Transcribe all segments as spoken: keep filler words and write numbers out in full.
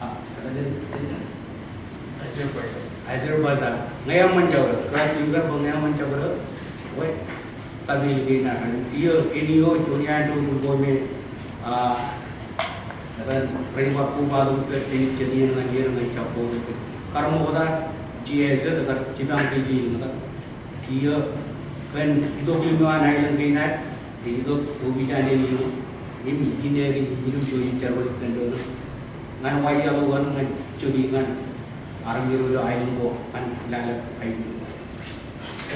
Ah, Azerbaijan. Azerbaijan. Ñe eṃṃan jabdewōt, kōrā ij kar bwe ñe eṃṃan jabdewōt, bwe kapeel kein ad. Iiō, āinwōt juon iaan ro ko me, ah, etan rej bar kobatok ippād jān iien ñan iien ñe jab bōk. Kar ṃokta, G I Z, kar jipañ ke ālikin ṃokta. Kiiō kōn itok limeo an aelōñ kein ad, ej itok opiij an ālikin eo, im ij naaj kōn ilo ijo ij jerbal ippān doon ñan wāween ḷọk ñan jokwe ñan armej ro ilo aelōñ ko ñan lale aelōñ ko.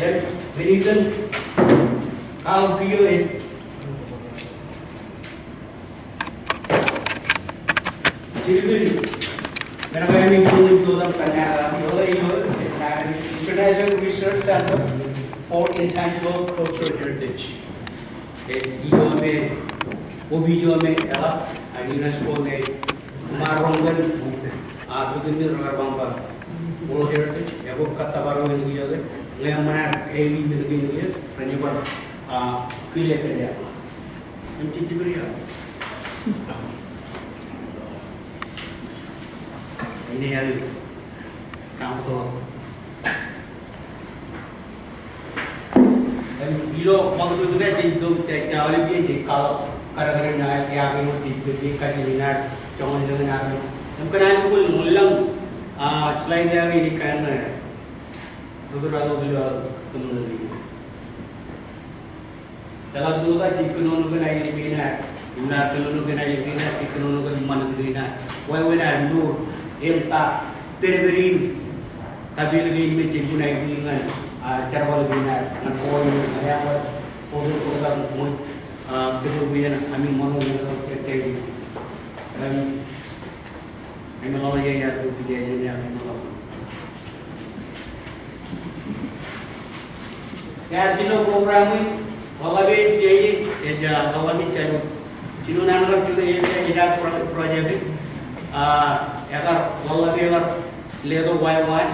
Im men in kōn kaḷap kiiō ej Jilkintok men ko ej itok im kōnnaan eo, ej International Research Center for Intangible Cultural Heritage. Ej ilo me, opiij eo me eḷap an UNESCO me maroñ kōn, ah, bukwi in rekar bañ ba World Heritage, ekwe kōttōpar eo in kiiō ke, ñe eṃṃan aer ālikin men kein kiiō, ren bar, ah, kile pād eo. Im jejjab ri ya. Ine ya ri. Kaṃto. Im ilo ṃakūtkūt eo jej itok, jej, jej aolep iien jej kwaḷọk kadkadin aer, iiō, jej itok, jej kajjitōk in aer, joñan lōñ in aer. Im kōn an lukkuun ḷōñḷọk, ah, slide eo in kain ṇe. Lukkuun ilo, ilo, ilo, ilo. Jeḷā ḷọk ta jej kōnono kōn aelōñ kein ad, im ḷak kōnono kōn aelōñ kein ad, jej kōnono kōn ṃanit kein ad. Wāween ad mour, im ta, pād, pād in, kapeel kein me jej kōṇaan ippān, ah, jerbal kein ad, ñan kōj, ñan eok, kōj, kōj, kōj, ah, kōj, kōj, ami ṃōṇōṇō, kōj, kōj, kōj, kōj, Im ḷọk iiō iar kōpij iiō iiō iar kōpij. Iar jino program in, ḷōḷḷap e, ej, ej, ah, ḷōḷḷap in jān, jino naan kar jino ej, ej, ej pro-, project in, ah, ekar ḷōḷḷap e ekar letok wāween,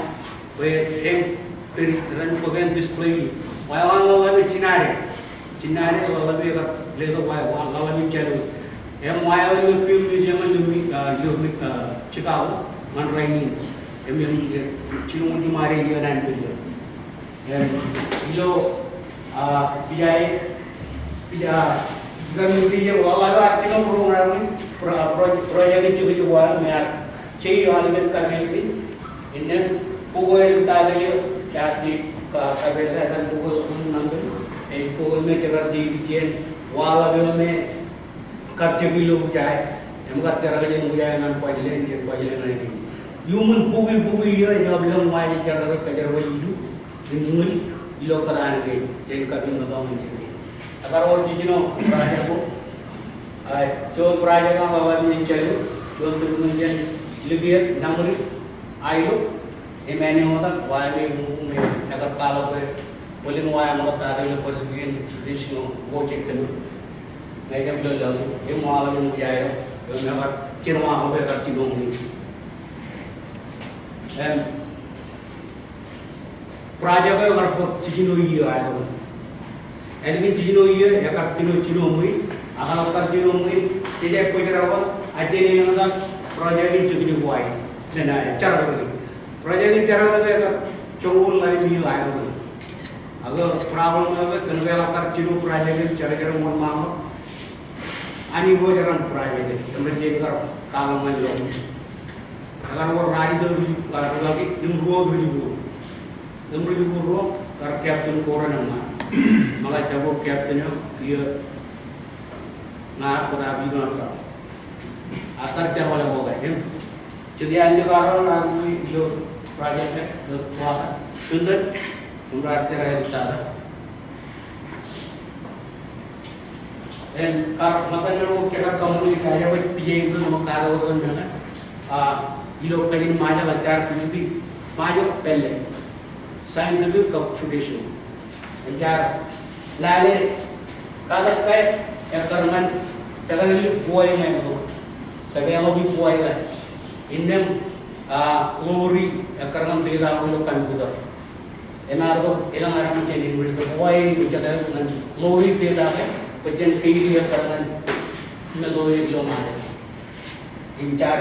Bwe en pād, ren bōk en display. Wāween ḷōḷḷap e, jinare. Jinare ḷōḷḷap e kar letok wāween ḷōḷḷap in jān eo. Im wāween ilo Field Museum ilo, ah, ilo, ah, Chicago ñan rainin. Im, im, im jino ṃōk jiṃṃade iien an pād eo. Im ilo, ah, pija e, pija, ah, ikar ilo pija, ḷōḷḷap e ar jino program in, pro-, pro-, project in jokjok wāween me ar je eo aolep kapeel in, innām bok eo ej tata eo, ej di ka-, kapeel eo, etan bok eo ej naan, ej bok eo me jekar di ijin, waḷọk eo me kar jokjok ilo Kwōjarjar, im kar jerak jān Kwōjarjar ñan Kuwajleen, jān Kuwajleen ñan Aitōn. Iuṃwin bukwi, bukwi eo ej ḷap lōñ waj ej jerak kōjerbal iju, im ñūr ilo kōtaan kein, jān kapeel ṇe tok ñan ijin. Ekar wōr jijino project ko. Ai, juon project eo ḷōḷḷap in jān eo, juon tūrkōn jān likier, naṃri, aelok, im āinwōt wāween eo me ekar kwaḷọk bwe bōlen wāween eo tata ilo Pacific traditional voce canoe. Ñe ejjab ilo lọñiin, im waḷọk in ujjae eo, im ekar jino aolep ekar jino ṃwiin. Im Project eo ekar bōk jijino iiō aelōñ. Ālikin jijino iiō ekar jino, jino ṃwiin, ak kar jino ṃwiin, jej aikuj ro, ak jān āinwōt project in jokjok wāween. Jen aer jerak eo. Project in jerak eo ekar joñoul ḷalem iiō aelōñ. Ak problem eo ke, kōn ke eḷak kar jino project in jerak eo ṃōṇōṇō. Anij ro jeran project in, im rej kar kwaḷọk ñan lọñiin. Ekar wōr ralitōk ri-, ah, rūkaki, im ruo ri-, ruo. Im ri-, ruo, kar captain ko renaaj ṃaan. Ṃōkaj jab wōr captain eo, iiō ña ar kōtā pi ṇe ta. Ak kar jerbal eo ke, im. Jet iaan likaro, ak ri-, ilo project eo, ilo project. Tūntan, im raar jerak eo tata. Im kar ṃōttan men ko jekar kaṃṃoolol ijin, ij pije ilo ṃōk kar ko ṃōk men ko. Ah, ilo kajin Ṃajeḷ jaar pukoti Ṃajeḷ pālle. Scientific kab traditional. Im jaar lale katak ke ekkar ñan, ekkar lik buwai ñan ko. Kab eḷap lik buwai ñan. Innām, ah, ḷoori ekkar ñan data ko ilo computer. Im ear tok elōñ armej jān University of Hawaii, im jet ñan ḷoori data ke, bwe jen kailōk ekkar ñan meto eo ilo Ṃajeḷ. Im jaar,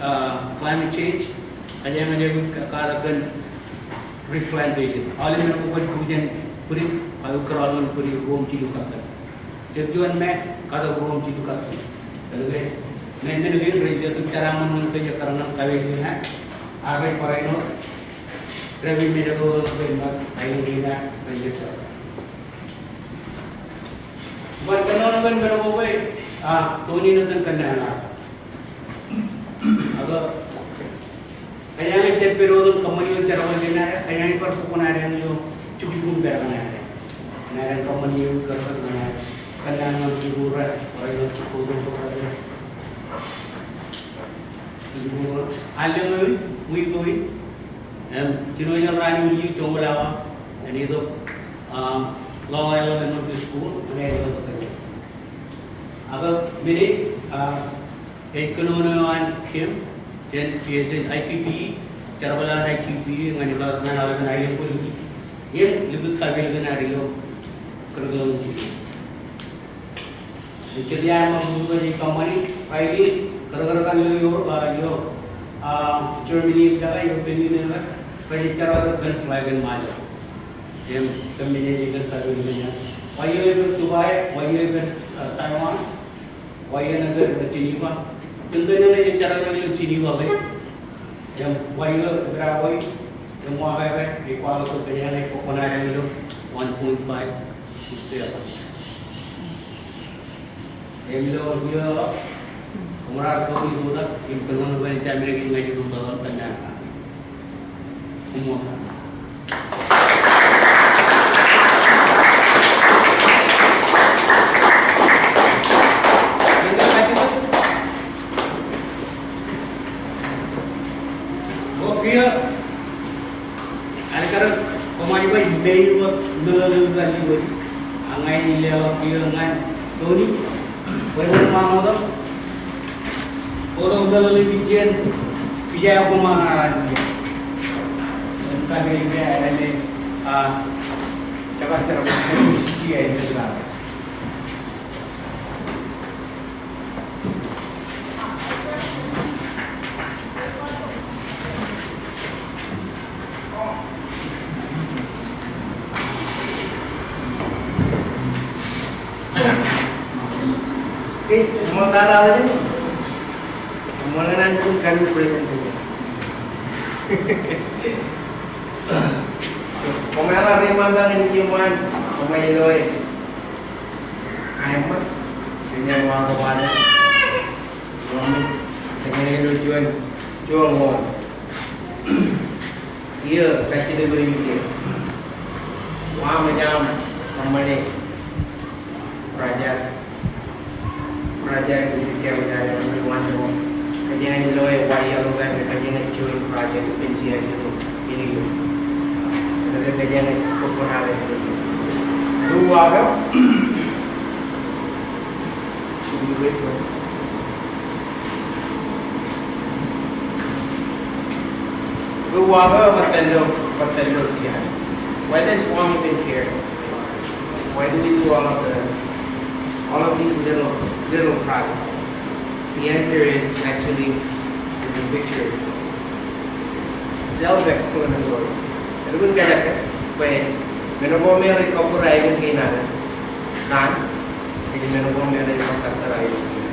Ah, climate change, kōjeañ eok katak kōn replantation. Aolep men ko bōk bwij jān bwidej, kwe kōrọọl kōn bwidej ruo im jilu katten. Jab juon me katak ruo im jilu katten. Kōnke men, men kein rej itok jeraaṃṃan ñan kōj ekkar ñan kawōj kein aō, ak rej barāinwōt, rej itok ñan kōj ṃōk aelōñ kein aō rej itok. Bar kōnono kōn men ko bwe, ah, toon in etan kōnnaan eo. Ak kōjeañ ej jab pād wōt im kōṃṃani wōt jerbal kein ad, kōjeañ ej bar bōk kōṇaan ilo jukjuk im pād kōṇaan ad. Kōṇaan kōṃṃani wōt jerbal kōṇaan ad. Kōnnaan ñan jibukwi ro, ro ilo jibukwi ro. Jibukwi ro. Allōñ eo in, wiik eo in. Im, jino jān raan in ilo joñoul awa, en itok, ah, Long Island Elementary School, en itok kōn. Ak men e, ah, ej kōnono eo an Kim, jān P H I Q P E, jerbal eo an I Q P E, ñan itok ñan aolepen aelōñ ko, im likūt kapeel kein ad ilo curriculum. Ej jet iaan ṃōk bwij ej kōṃṃani, rainin, kōrkōrkan ilo Europe, ah, ilo, ah, Germany im jekā, European Union, rej jerbal pen flag in Ṃajeḷ. Im, kōmij ej kōn kapeel kein ad. Wa eo ej pād Dubai, wa eo ej pād, ah, Taiwan, wa eo ej pād Geneva. Kōn kōn eo ej jerbal ilo Geneva ke. Im, wa eo ej pād Hawaii, im wa kōn ke, ej kwaḷọk ke kōjeañ ej bōk kōṇaan ilo one point five. Im ilo iiō eo, koṃ raar kōn iiō eo, im kōnono bwe en jab men kein ñan iiō eo, kōnnaan. Koṃṃool. Okay. Ak kar koṃij ba, ij ba, ij ba, ij ba, ij ba, ak ña in leḷọk kiiō ñan Tony, bwe en ṃaan wōt im, wōt im meḷeḷe in ijin, pija eo koṃ ar an ijin. Im kapeel eo an ijin, ah, jekar jekar, ijin eo an ijin. Okay, ṃool tata ḷọk. Ṃool ñan an kōn presentation. Koṃ eḷap ri ṃaantak in ijeṃaan, koṃ ej loe. Aemma, kōn ñan wa ko wale. Ṃool, kōn ñan ilo juon, juon ṃool. Iiō, kajjitōk eo im iiō. Wa ṃōj aṃ kōṃṃane project. Project eo ej kōṃṃane, ṃool, ṃool. Kōjeañ ej loe, wa iiō, kōjeañ ej join project, kōn C S M eo. Ilo. Kōjeañ ej bōk kōṇaan eo. Ri wa ko. Should we wait for it? Ri wa ko, bar tōl ḷọk, bar tōl ḷọk iiō. Why does Guam even care? Why do we do all of the, all of these little, little projects? The answer is actually in the pictures. Self-explanatory. Eḷap in kōjak ke, bwe men ko me rej kọkkure aelōñ kein ad, kōn, ej men ko me rej kọkkure aelōñ kein ad.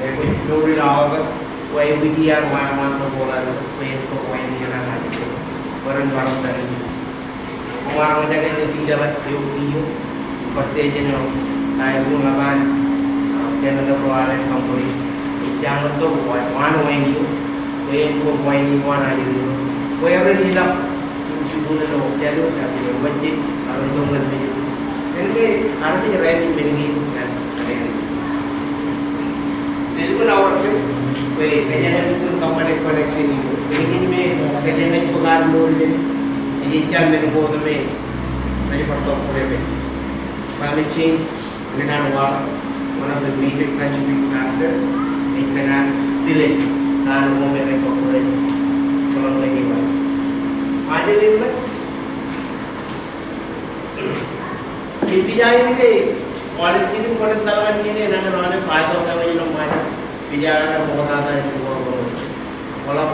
Ekwōj mour ilo awa ko, bwe ewōr iiō an wa, wa tok ko ḷọk, bwe en tok wa en iiō an ajri, bwe ren bar tōl. Koṃ ar ṃōjake ilo tijak eo, eo, bar station eo, ta eo, ḷap an, ah, Canada ro alen company, ej jañin tok wa, wa eo, bwe en tok wa en iiō an ajri eo, bwe ren ilọk im jikuuḷ ilo jān eo, jān eo, wajjin, ak ren tok ñan mejān. Kōn ke armej rej men kein ñan, ñan Ej bōlen aorōk ke, bwe kōjeañ ej bōk kōṃṃane connection in. Bwe in me kōjeañ ej bōk ad mour in. Ej jab men ko me rej bar tọk kōrā bwe climate change, men an wa, one of the major contributing factor, ej kōn ad delay, kōn ko me rej kọkkure, kōṃṃane. Ṃajeḷ in, Ej pija in ke, aolep jikin kwōnaaj tōl ñan iien eo, enañin aolep aetok eo ilo Ṃajeḷ. Pija eo ej bōktok eo ej bōktok eo. Kwōḷak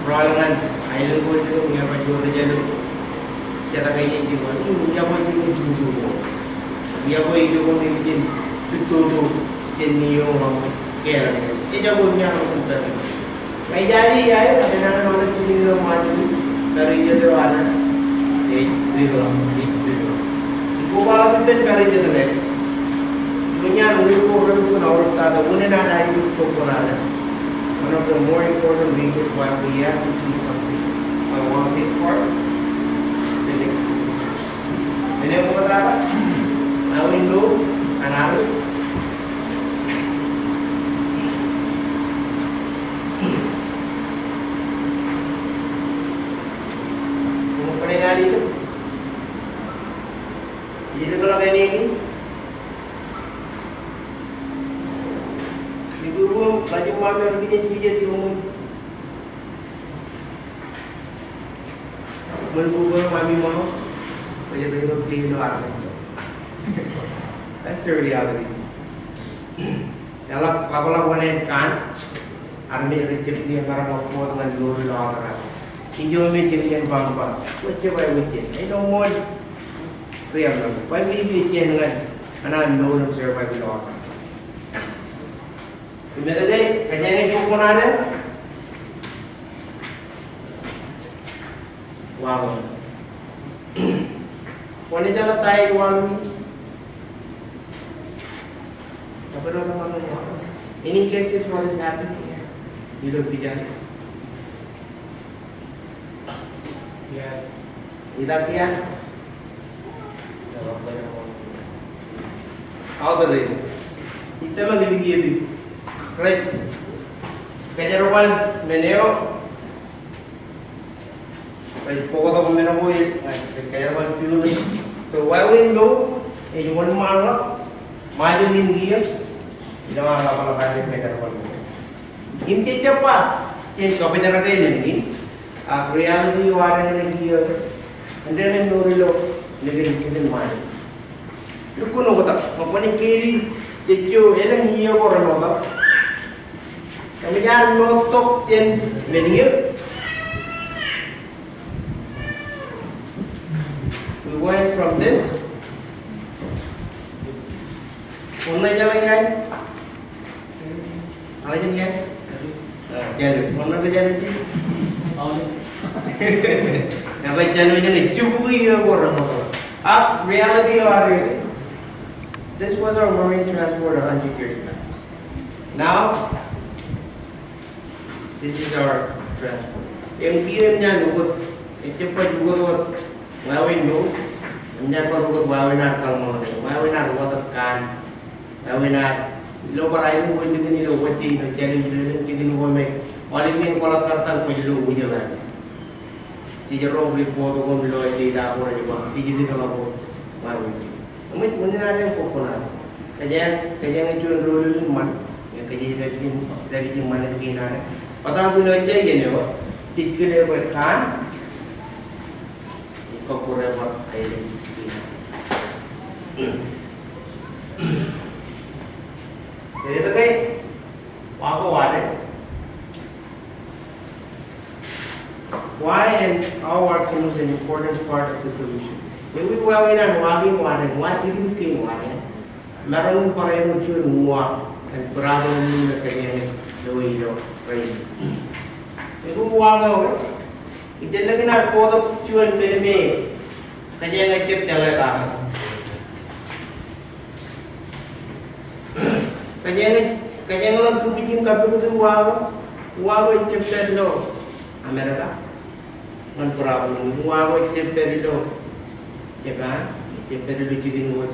rọọl ñan aelōñ ko ej itok ñe ej ba juon ri-jān eo. Jatake ej jiṃor. Im iọkwe jiṃor tutu ko. Iọkwe ijoko ej jiṃor tutu ko. Jān eo ej ba ke ej iọkwe ijoko ej jiṃor tutu ko. Ña ij jaje iaer, enañin aolep jikin ilo Ṃajeḷ, pād ijeḷā eo ad, ej riitḷọk, ej riitḷọk. Im kobaḷọk ippān pād ijeḷā ṇe. Iuṃwin an wōt ko reḷap kōn aolep tata, unin an aelōñ ko ṇe. One of the more important reasons why we have to do something. I want this part, the next one. Āinwōt tata, aelōñ ko an aolep. Koṃ kōṇaan ilo. Ilo kōḷḷā kaṇe in. Ikū ro, ḷajin ṃaṃe ri-kōj jān jijet ioṃ. Ṃōn bukwe ṃaṃe ṃōṇō. Bwe ej bwe ilo ke ilo armej. That's the reality. Eḷap, eḷap, eḷap wōṇāān kaan. Armej rej jab kiiō maroñ afford ñan mour ilo aō tōre. Kiiō me ej kiiō bañ bañ. Kwōj jab aikuj jān. Āinwōt ṃool. Riab ṇe. Bwe ej kiiō jān ñan. Ñan aō mour im survive ilo aō tōre. Im etan, kōjeañ ej kōkkoṇaade. Waḷọk. Kwōnaaj jeḷā ta ej waḷọk in? Any guesses what is happening here? Ilo pija. Yeah. Itak ia? Aote ro. Ij tōmak ilo kiiō pi. Right. Kōjerbal men eo. Rej bōktok men ko, ej kōjerbal fuel. So wāween eo ej wōnṃaanḷọk Ṃajeḷ in kiiō. Ilo an ḷapḷọk an ej kōjerbal men. Im jej jab ba, jej kōbōjrak e men in. Ak reality eo ad ej kiiō. Āindein ej mour ilo likin, likin Ṃajeḷ. Lukkuun oktak, ṃōk kwōnaaj keidi, jej jo elōñ iiō ko renotak. Kōmij ar notok jān men iiō. We went from this. Wōn ṇe jeḷā iiō? Alen iiō? Ah, jān, wōn ṇe jān? Ña ba jān, jān, jibukwi iiō ko renotak. Ak reality eo ad, this was our marine transport a hundred years back. Now, this is our transport. Im kiiō eṃōj an ukōt, ejjab baj ukōt wōt wāween mour, eṃōj an bar ukōt wāween ad kōḷmānḷọkjeṇ, wāween ad wōt kaan, wāween ad ilo bar aelōñ ko ilikin ilo wōjje ilo jān ilo elōñ jikin ko me aolep iien kwaḷọk kar tōl kwōj lo wūjō ḷọk. Jej roñ report ko im lo ej ilo ko rej ba, ej ilo ko wāween. Eṃōj, unin an ej kōkkoṇaade. Kōjeañ, kōjeañ ej juon doulul in ṃan. Im kōjeañ ej juon, ej juon ṃanit kein an. Bōtaab ilo jān iien eo, jej kile bwe kaan. Im kọkkure bar aelōñ kein an. So, etke wa ko wāween? Why and how are canoes an important part of the solution? Ewi wāween an wa kein wāween, wa dikdik kein wāween? Maroñ in barāinwōt juon uwaak, and problem in me kōjeañ ej lo ilo rainin. Ewi uwaak eo ke? Ijellọkin ad bōktok juon men me kōjeañ ejjab jeḷā kake. Kōjeañ, kōjeañ ḷak kūpij im kappukot uwaak eo, uwaak eo ejjab pād ilo Amerika. Ñan problem, uwaak eo ejjab pād ilo Japan, ejjab pād ilo jikin ko.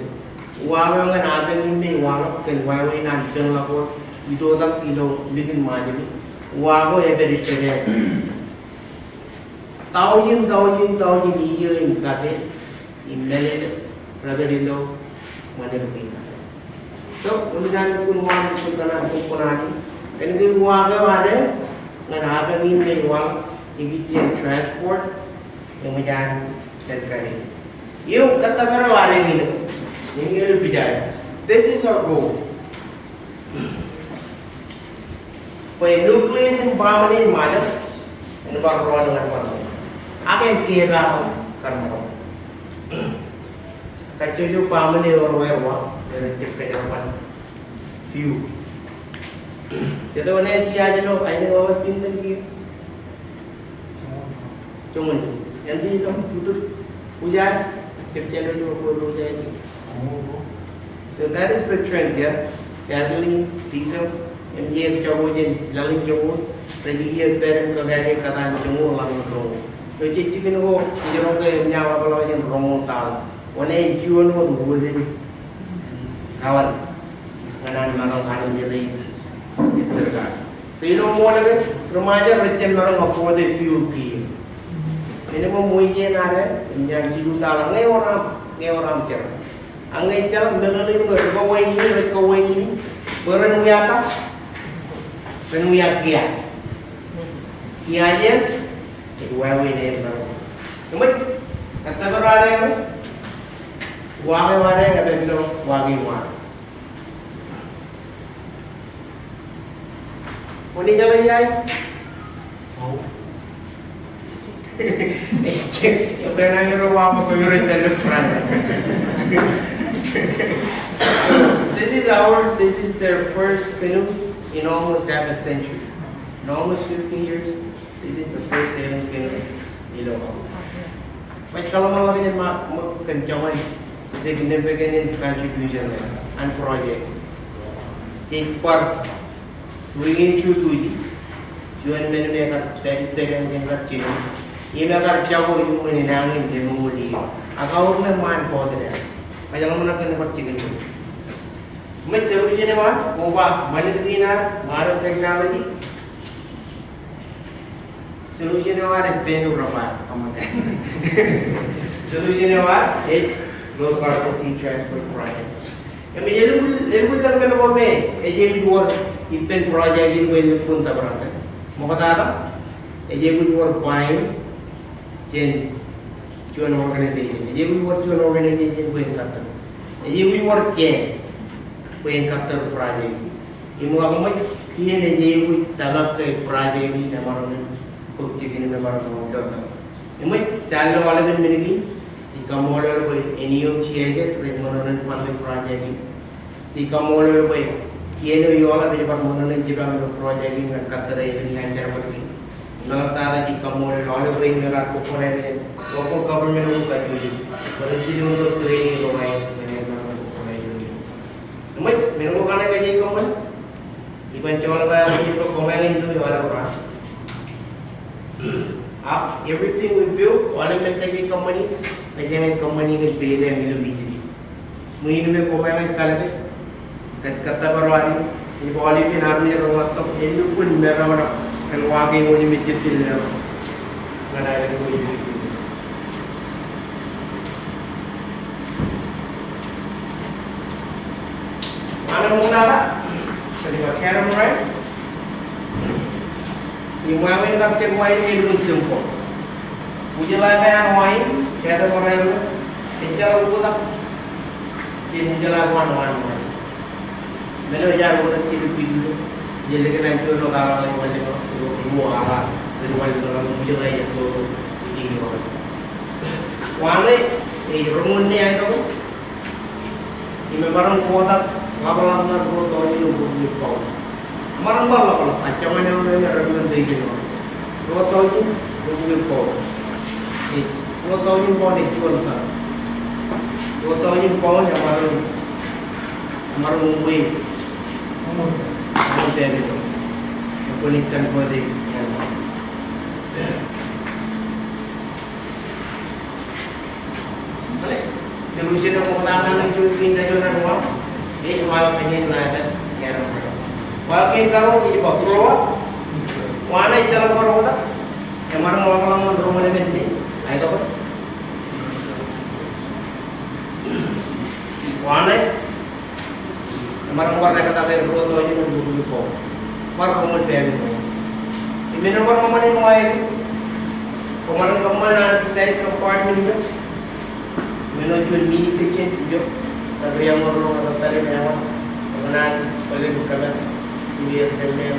Uwaak eo ñan apañ in me waḷọk kōn wāween an peñḷọk wōt itoitak ilo likin Ṃajeḷ. Uwaak eo epād ippaṃ. Taujin, taujin, taujin iiō in kake. Im mālōtlōt ilo ṃanit kein. So, unin an lukkuun uwaak, lukkuun kōṇaan, lukkuun kōṇaan. Kōn ke uwaak eo ad, ñan apañ in me waḷọk, ikijjien transport, eṃōj an kōn kake. Im kōttōpar eo ad in, im ilo pija. This is our goal. Bwe nucleus in baaṃle in Ṃajeḷ en bar rọọl ñan baaṃle. Ak en kiiō bar kar ṃōk. Kajjojo baaṃle eo ro ro wa, rej jab kōjerbal. Fiu. Jete wōn en jiaj ilo, aini eo ej pinten kiiō. Joñan. Eñin ilo butōd. Ujjae. Jab jān ilo butōd ujjae. So that is the trend, yeah? Gasoline, diesel, im ej jako jān laḷ in joñoul, rej iiō pād im kōkāāl kōtaan joñoul ḷọk ñan roñoul. Eo jej jikin ko, ej roñ ke im ña ḷapḷọk jān roñoul taḷa. Wōn en juon wōt wūrin kaḷan ñan an maroñ an ej rej ettōr kar. Ilo ṃool ke, ri Ṃajeḷ rej jab maroñ afford e fuel kiiō. Minimum wage in ad, im ñan jilu taḷa, ñe ewōr aṃ, ñe ewōr aṃ jar. Ak ñe ejjeḷọk meḷeḷein bwe rej kawōnṃaanḷọk, rej kawōnṃaanḷọk, bwe ren wiatak, ren wiak kiiō. Kiiō jān, ej wāween eo ej maroñ. Eṃōj, kōttōpar ad eo, wa ke wa ke, ej pād ilo wa ke wa. Wōn ijeḷā iai? This is our, this is their first canoe in almost half a century. In almost fifty years, this is the first sailing canoe ilo Ṃajeḷ. Ṃōj kōḷmānḷọkjeṇ ṃōk kōn joñan significant contribution eo an project. Jej bar wūnin juon tuji, juon men me ekar pād ippād eṇ kar jino, im ekar jako iuṃwin in añin jeṃaoul iiō. Ak aorōk ṃaan bọọt eo. Ṃōj kōḷmānḷọkjeṇ bar jikin. Ṃōj solution eo an, koba ṃanit kein an, modern technology. Solution eo ad ej pein ro ba, come on. Solution eo ad ej Low Carbon Sea Transport Project. Im ej lukkuun, ej lukkuun lōñ men ko me, ej aikuj wōr ippān project in bwe en lukkuun tōprak. Ṃoktata, ej aikuj wōr buy-in jān juon organization. Ej aikuj wōr juon organization bwe en kōttar. Ej aikuj wōr jān bwe en kōttar project in. Im ḷak ṃōj, kien ej aikuj tōmak ke project in emaroñ in bōk jikin im emaroñ in ḷotak. Eṃōj, jaar lo aolepen men kein, ij kaṃṃoolol bwe āinwōt G I Z rej ṃōṇōṇō in fund e project in. Ij kaṃṃoolol bwe kien eo eḷap ej bar ṃōṇōṇō in jipañ ilo project in ñan kōttar e ilo ñan jerbal kein. Im ḷọk tata ij kaṃṃoolol aolep rein me kar kōkkoṇe ilo local government eo kajjojo. Bwe ren jino training eo ej, eo ej kōkkoṇe ilo. Eṃōj, men ko kaṇe kajjitōk ṃōṇōṇō. Iban joḷọk aō ej bwe koṃeañ ej itok ilo aolep ro. Ak everything we build, aolep men kajjitōk ṃōṇōṇō, kōjeañ kōṃṃani kōn peiḷ eo ilo Egypt. Ṃōṇōṇō me koṃeañ ej kalōke, kōn kōttōpar eo ad in, ej ba aolep men armej rej ḷotak, elukkuun meramrak kōn wa kein wōj im ejjab jen leḷọk ñan aelōñ ko ej. Ṃoktata, ej ba catamaran, im wāween kab jet wa in elukkuun simple. Ujeḷā ke an wa in, catamaran, ejjeḷọk oktak jān ujeḷā ko an wa in. Men eo jaar oktak jān pil eo, ej lōke an juon eo kaḷaḷ ej wanlōñḷọk, ej wanlōñḷọk, ej wanlōñḷọk, ujeḷā ej tok, ej wanlōñḷọk. Wa ṇe, ej roñoul ṇe aetok, im emaroñ kotak ḷapḷap ñan ruo taujin bukwi pound. Emaroñ bar ḷapḷap, ak joñan eo ṇe me recommendation eo. Ruo taujin bukwi pound. Ej, ruo taujin pound ej juon ton. Ruo taujin pound emaroñ, emaroñ uwe. Ṃool. Ṃool tata. Ekwōṇ ij convert e. Solution eo ṃoktata ṇe juon kein ta juon an wa, ej waḷọk kōn ṇa etan, etan. Waḷọk kein karuo ej ba grow up. Wa ṇe ejjeḷọk bar oktak. Emaroñ ḷapḷap ñan roñoul emān ṇe. Aetok. Wa ṇe emaroñ bar ektak ruo taujin im bukwi pound. Bar roñoul pād ṇe. Im men eo bar ṃōṇōṇō in wa e, kwōmaroñ kōṃṃan an side compartment eo. Men eo juon mini kitchen eo. Ri eṃṃan ro rej tōl im eṃṃan. Kwōmaroñ an bōlen kōmān. Im ri eṃṃan.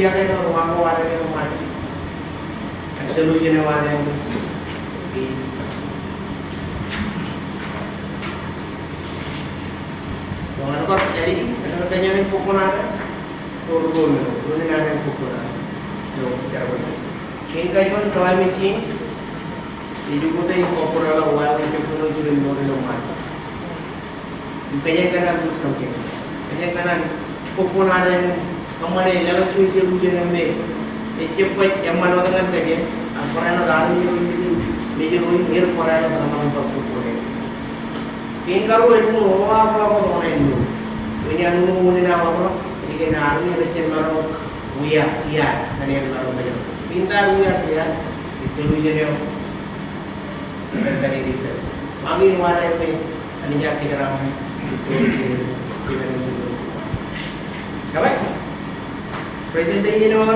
iọkwe eo ro wāween ilo Ṃajeḷ. Ak solution eo an eo. Ḷọk eo ej kōṇaan, ej kōṇaan bōk koṇaad. Ro ro men, ro men ej kōṇaan bōk koṇaad. Ilo jerbal. Kein kajuon climate change. Ej jokwe im kōpooḷ ḷọk wāween technology ro mour ilo Ṃajeḷ. Im kōjeañ kōṇaan do something. Kōjeañ kōṇaan bōk koṇaad im kōṃṃane laḷ in solution eo me ejjab baj eṃṃan wōt ñan kōjeañ, ak barāinwōt armej ro im mej ro im er barāinwōt eṃṃan wōt bōk koṇaad. Kein karuo ej ṃool ḷọk ḷọk ḷọk ḷọk ṇe ilo. Kōjeañ ṇo ṇe ḷọk ḷọk ḷọk, ej kōn armej rej jab maroñ wia kiiō, ñan aer maroñ kōjeañ. Kein ta wia kiiō, ej solution eo. Ṃakūtkūt eo me Anij ej kōjeraaṃṃan. Kōrā. Presentation eo aō,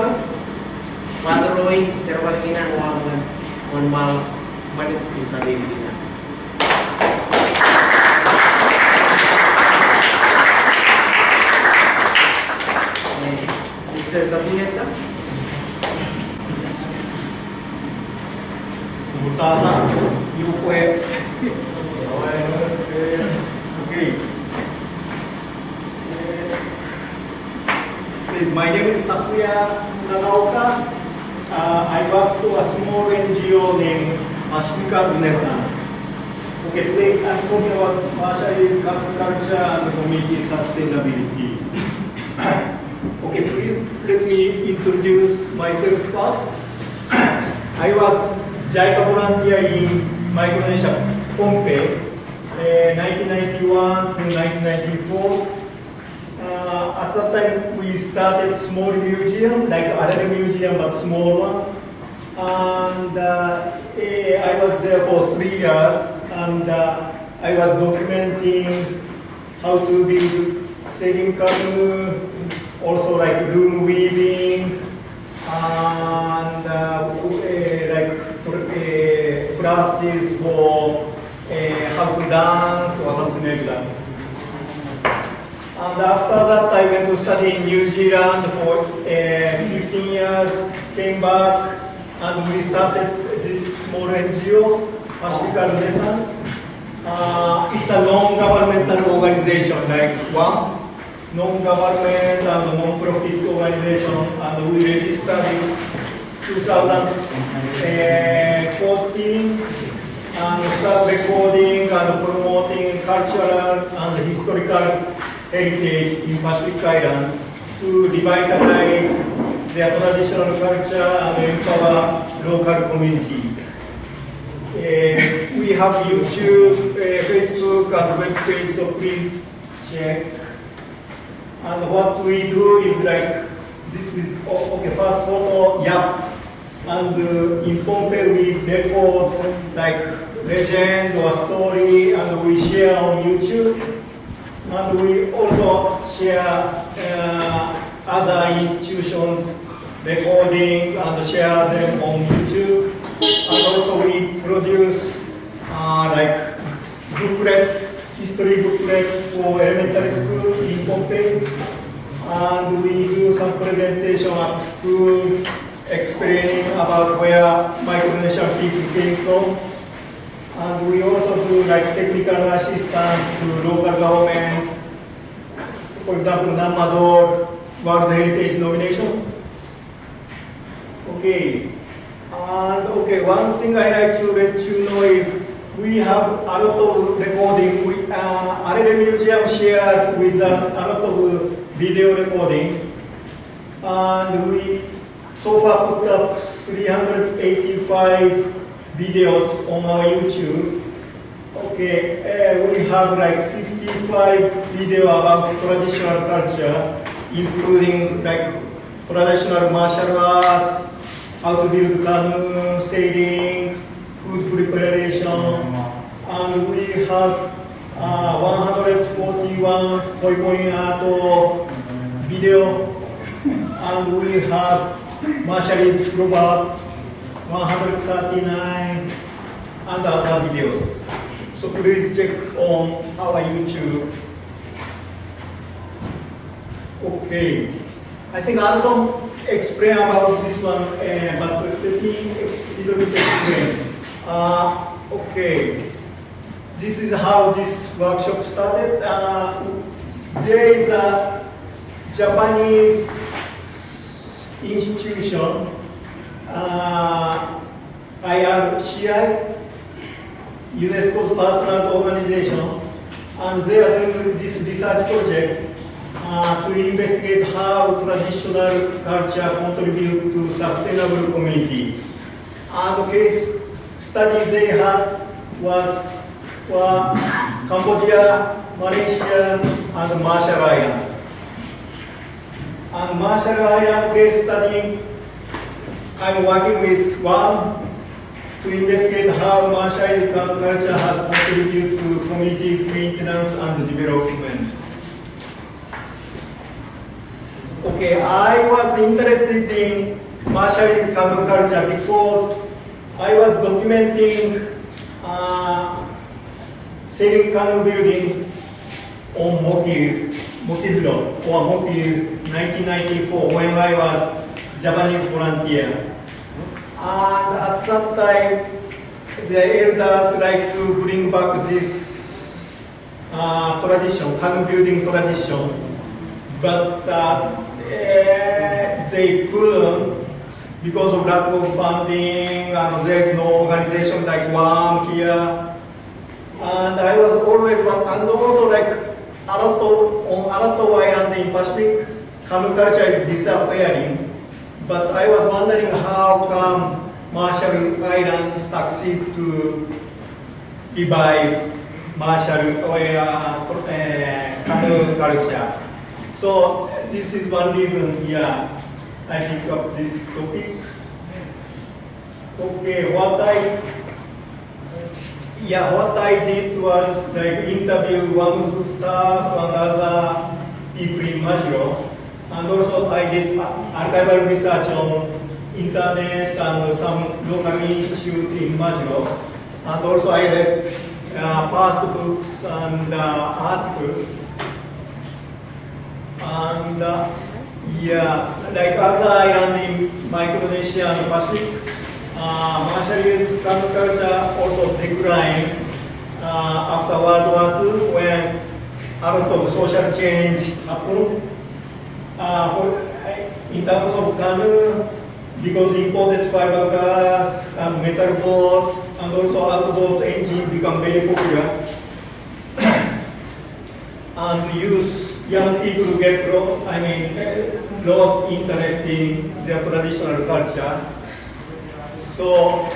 Father Roy, jerbal kein an wāween, wāween ṃaḷ, ṃanit in kōmij kein an. Eh, Mister Takuya-san. Ṃoktata, eo kwe. Okay. My name is Takuya Nagaoka. Uh, I work for a small N G O named Pacifica Renaissance. Okay, today I'm talking about Marshallese culture and community sustainability. Okay, please let me introduce myself first. I was JICA volunteer in Micronesia, Pohnpei, uh, nineteen ninety-one to nineteen ninety-four. Uh, at that time, we started small museum, like another museum, but small one. And uh, eh, I was there for three years, and uh, I was documenting how to build sailing canoe, also like loom weaving, and uh, eh, like pr- eh, classes for eh, how to dance or something like that. And after that, I went to study in New Zealand for uh, fifteen years, came back, and we started this small N G O, Pacifica Renaissance. Uh, it's a non-governmental organization, like one non-government and non-profit organization, and we registered in two thousand fourteen, and start recording and promoting cultural and historical heritage in Pacific Island to revitalize their traditional culture and empower local community. Uh, we have YouTube, uh, Facebook, and web page, so please check. And what we do is like, this is, o- okay, first photo, yap. And uh, in Pohnpei, we record like legend or story, and we share on YouTube. And we also share uh, other institutions' recording and share them on YouTube. And also we produce uh, like booklet, history booklet for elementary school in Pohnpei. And we do some presentation at school explaining about where Micronesian people came from. And we also do like technical assistance to local government. For example, Nammador World Heritage nomination. Okay. And okay, one thing I like to let you know is we have a lot of recording. We, uh, Arede Museum shared with us a lot of video recording. And we so far put up three hundred eighty-five videos on our YouTube. Okay, uh, we have like fifty-five video about traditional culture, including like traditional martial arts, how to build canoe, sailing, food preparation, and we have uh, one hundred forty Point point ato video, and we have Marshallese proverb one hundred thirty-nine and other videos. So please check on our YouTube. Okay. I think Alison explain about this one, uh, but let me ex- little bit explain. Uh, okay. This is how this workshop started. Uh, there is a Japanese institution, uh, I R C I, UNESCO's partners organization, and they are doing this research project, uh, to investigate how traditional culture contribute to sustainable community. And the case study they had was for Cambodia, Malaysia, and Marshall Island. And Marshall Island case study, I'm working with Guam to investigate how Marshallese culture has contributed to communities' maintenance and development. Okay, I was interested in Marshallese canoe culture because I was documenting, uh, sailing canoe building on Mokil, Mokil Dock, or Mokil, nineteen ninety-four, when I was Japanese volunteer. And at that time, the elders like to bring back this uh, tradition, canoe building tradition, but, uh, eh, they couldn't because of lack of funding, and there is no organization like Guam here. And I was always one, and also, like, Aratoba, on Aratoba Island in Pacific, canoe culture is disappearing. But I was wondering how come Marshall Island succeed to revive Marshall, uh, uh, canoe culture. So this is one reason, yeah, I pick up this topic. Okay, what I, yeah, what I did was, like, interview Guam's staff and other people in Majuro. And also I did archival research on internet and some local institute in Majuro. And also I read, uh, past books and, uh, articles. And, uh, yeah, like other island in Micronesia and Pacific, uh, Marshallese canoe culture also declined, uh, after World War Two when a lot of social change happened. Uh, for, in terms of canoe, because imported fiberglass and metal boat, and also outboard engine become very popular. And youth, young people get lost, I mean, lost interest in their traditional culture. So,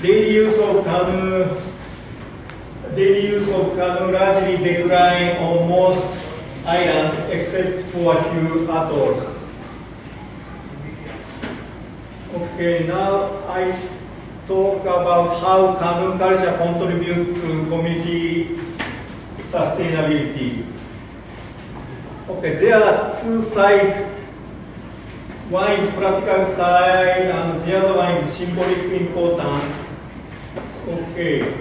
daily use of canoe, daily use of canoe largely decline on most islands except for a few atolls. Okay, now I talk about how canoe culture contribute to community sustainability. Okay, there are two sides. One is practical side and the other one is symbolic importance. Okay.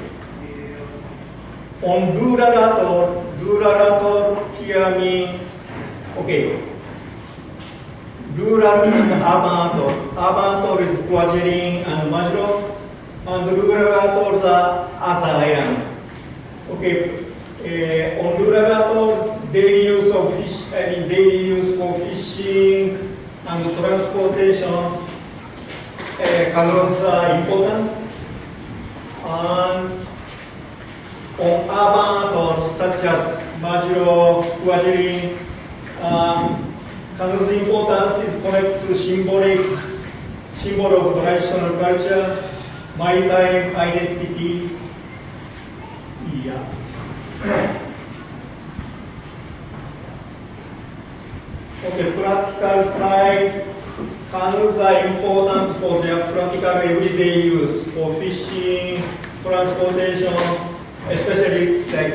On rural atoll, rural atoll here mean, okay. Rural and urban atoll. Urban atoll is Kwajalein and Majuro, and rural atoll is, uh, other island. Okay, uh, on rural atoll, daily use of fish, I mean daily use for fishing and transportation, uh, canoes are important. And on urban atoll such as Majuro, Kwajalein, uh, canoe's importance is connected to symbolic, symbol of traditional culture, maritime identity. Yeah. Okay, practical side, canoes are important for their practical everyday use, for fishing, transportation, especially like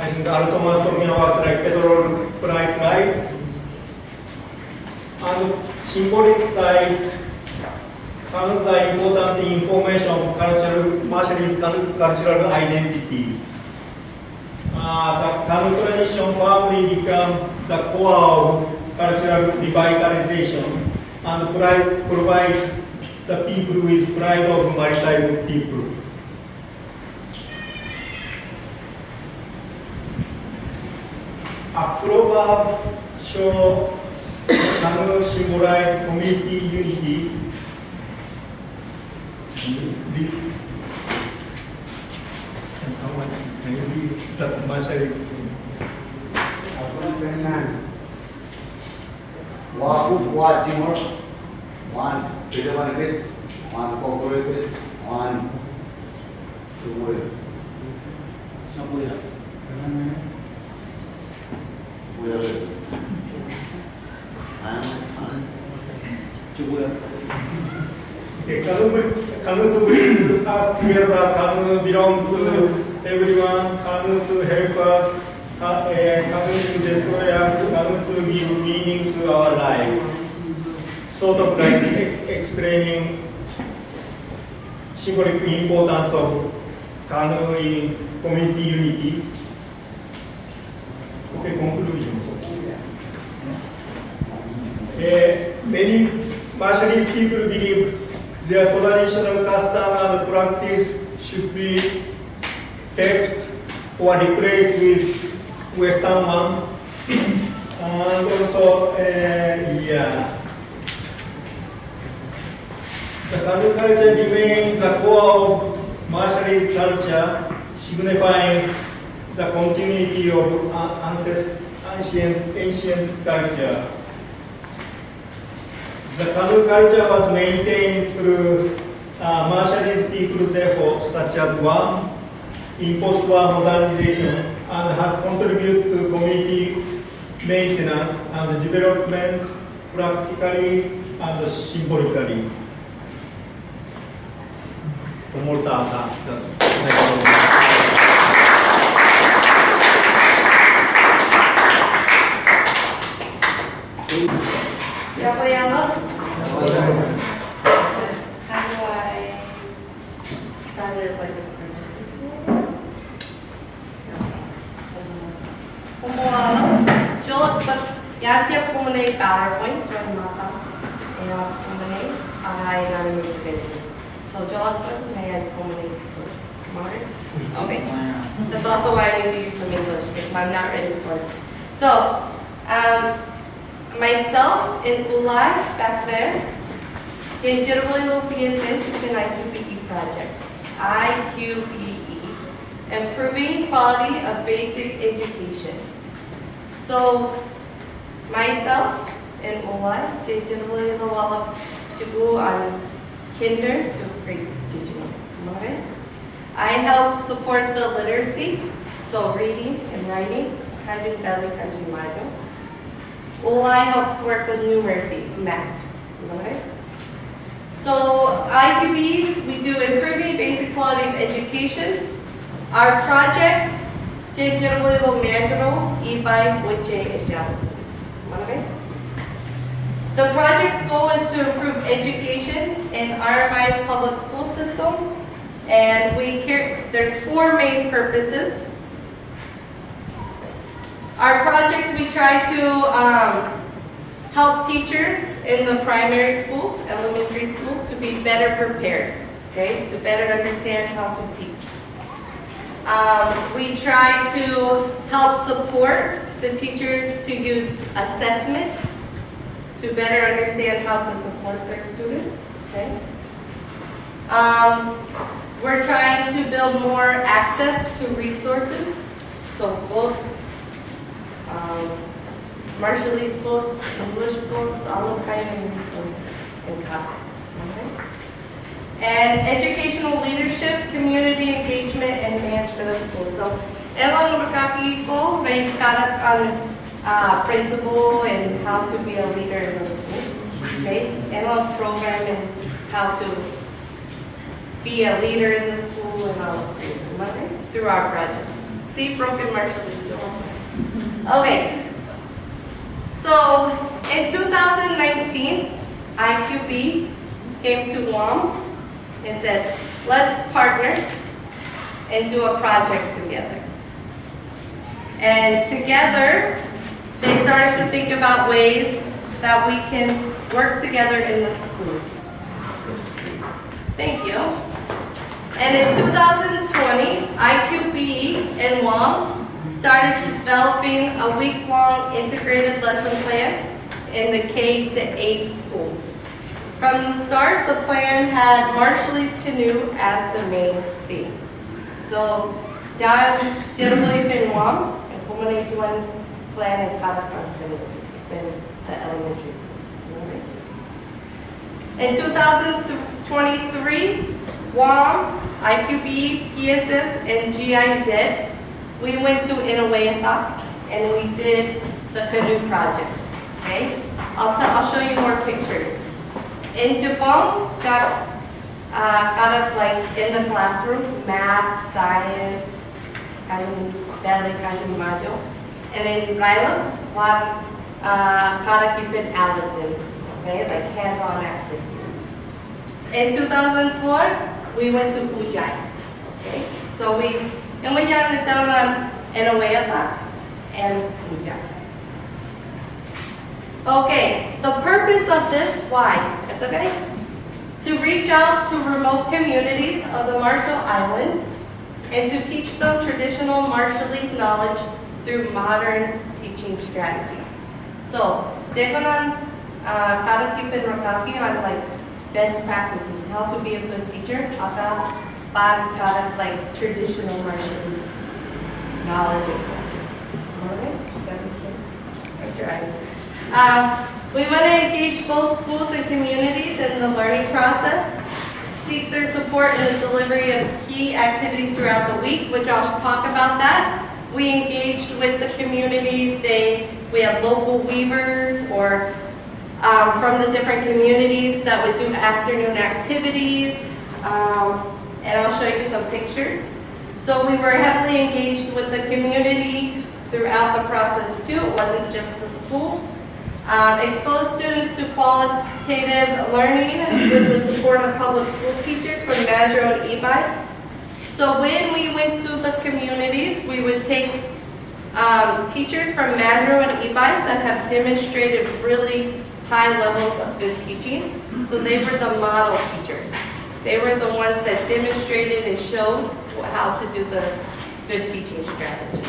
I think also was talking about, like, federal price rise. On symbolic side, kōnke important information, cultural, Marshallese cul-, cultural identity. Uh, the Kanu tradition firmly become the core of cultural revitalization and pri-, provide the people with pride of maritime people. A proverb show Kanu symbolize community unity. Can someone, can you read that Marshallese? Wa kuk wa siṃor, wan, pejabane pej, wan kokore pej, wan, sumore. Sabuya. Buya pej. An, an. Sabuya. Kanu, Kanu to bring us together, Kanu belong to everyone, Kanu to help us, Ka-, eh, Kanu to destroy us, Kanu to give meaning to our life. Sort of like e-, explaining symbolic importance of Kanu in community unity. Okay, conclusion. Eh, many Marshallese people believe their traditional custom and practice should be kept or replaced with Western one. And also, eh, yeah. The Kanu culture remains the core of Marshallese culture, signifying the continuity of, uh, ancest-, ancient, ancient culture. The Kanu culture was maintained through, uh, Marshallese people's efforts, such as, one, in post-war modernization, and has contributed to community maintenance and development practically and symbolically. Koṃṃool ta, ta, ta. How do I start this, like, the presentation? Koṃṃool. Joḷọk bōk, iar jab koṃṃool PowerPoint, joḷọk bōk, iar koṃṃool, ak iar koṃṃool. So joḷọk bōk, iar koṃṃool. Modern? Okay. That's also why I need to use some English, because I'm not ready for it. So, um, myself and Ulai back there, jej jerbal ilo P S A ej an I Q P E project. I Q P E, improving quality of basic education. So, myself and Ulai, jej jerbal ilo waḷọk jikuuḷ an kinder to pre-K. Okay? I help support the literacy, so reading and writing, kajin pālle, kajin Ṃajeḷ. Ulai helps work with numeracy, math. Okay? So, I Q P E, we do improving basic quality of education. Our project, jej jerbal ilo Ṃajeḷ, ippān bwe jej ejjeḷọk. Okay? The project's goal is to improve education in R M I's public school system, and we care, there's four main purposes. Our project, we try to, um, help teachers in the primary schools, elementary schools, to be better prepared, okay, to better understand how to teach. Um, we try to help support the teachers to use assessment to better understand how to support their students, okay? Um, we're trying to build more access to resources, so books, um, Marshallese books, English books, all of kind of resources in college. Okay? And educational leadership, community engagement, and management of schools. So, eḷaññe rūkaki ko rej katak an, uh, principal and how to be a leader in the school. Okay? Eḷaññe program and how to be a leader in the school and all of that, okay? Through our project. See, broken Marshallese. Okay. So, in two thousand nineteen, I Q B came to Guam and said, "Let's partner and do a project together." And together, they started to think about ways that we can work together in the schools. Thank you. And in two thousand twenty, I Q B and Guam started developing a week-long integrated lesson plan in the K to eight schools. From the start, the plan had Marshallese canoe as the main theme. So, jān jerbal ippān Guam, koṃṃool juon plan in kōttar kanoe ippān the elementary school. In two thousand twenty-three, Guam, I Q B, P S S, and G I Z, we went to Eniwetok and we did the canoe project. Okay, I'll, t- I'll show you more pictures. In Jabong, Jap- uh, kōttar, like, in the classroom, math, science, kajuṃ, ballet, kajuṃ, majo. And in Raelep, bar, uh, kōttar ippān Allison, okay, like, hands-on activities. In two thousand four, we went to Ujai, okay? So we, and we got it down on, in Eniwetok and Ujai. Okay, the purpose of this, why? It's okay. To reach out to remote communities of the Marshall Islands and to teach them traditional Marshallese knowledge through modern teaching strategies. So, jeban an, uh, kōttar ippān rūkaki on, like, best practices, how to be a good teacher, ak bar kōttar, like, traditional Marshallese knowledge and culture. All right? Does that make sense? That's right. Um, we want to engage both schools and communities in the learning process, seek their support in the delivery of key activities throughout the week, which I'll talk about that. We engaged with the community. They, we have local weavers or, um, from the different communities that would do afternoon activities. Um, and I'll show you some pictures. So we were heavily engaged with the community throughout the process too. It wasn't just the school. Um, expose students to qualitative learning with the support of public school teachers from Majuro and Ebeye. So when we went to the communities, we would take, um, teachers from Majuro and Ebeye that have demonstrated really high levels of good teaching. So they were the model teachers. They were the ones that demonstrated and showed how to do the good teaching strategies.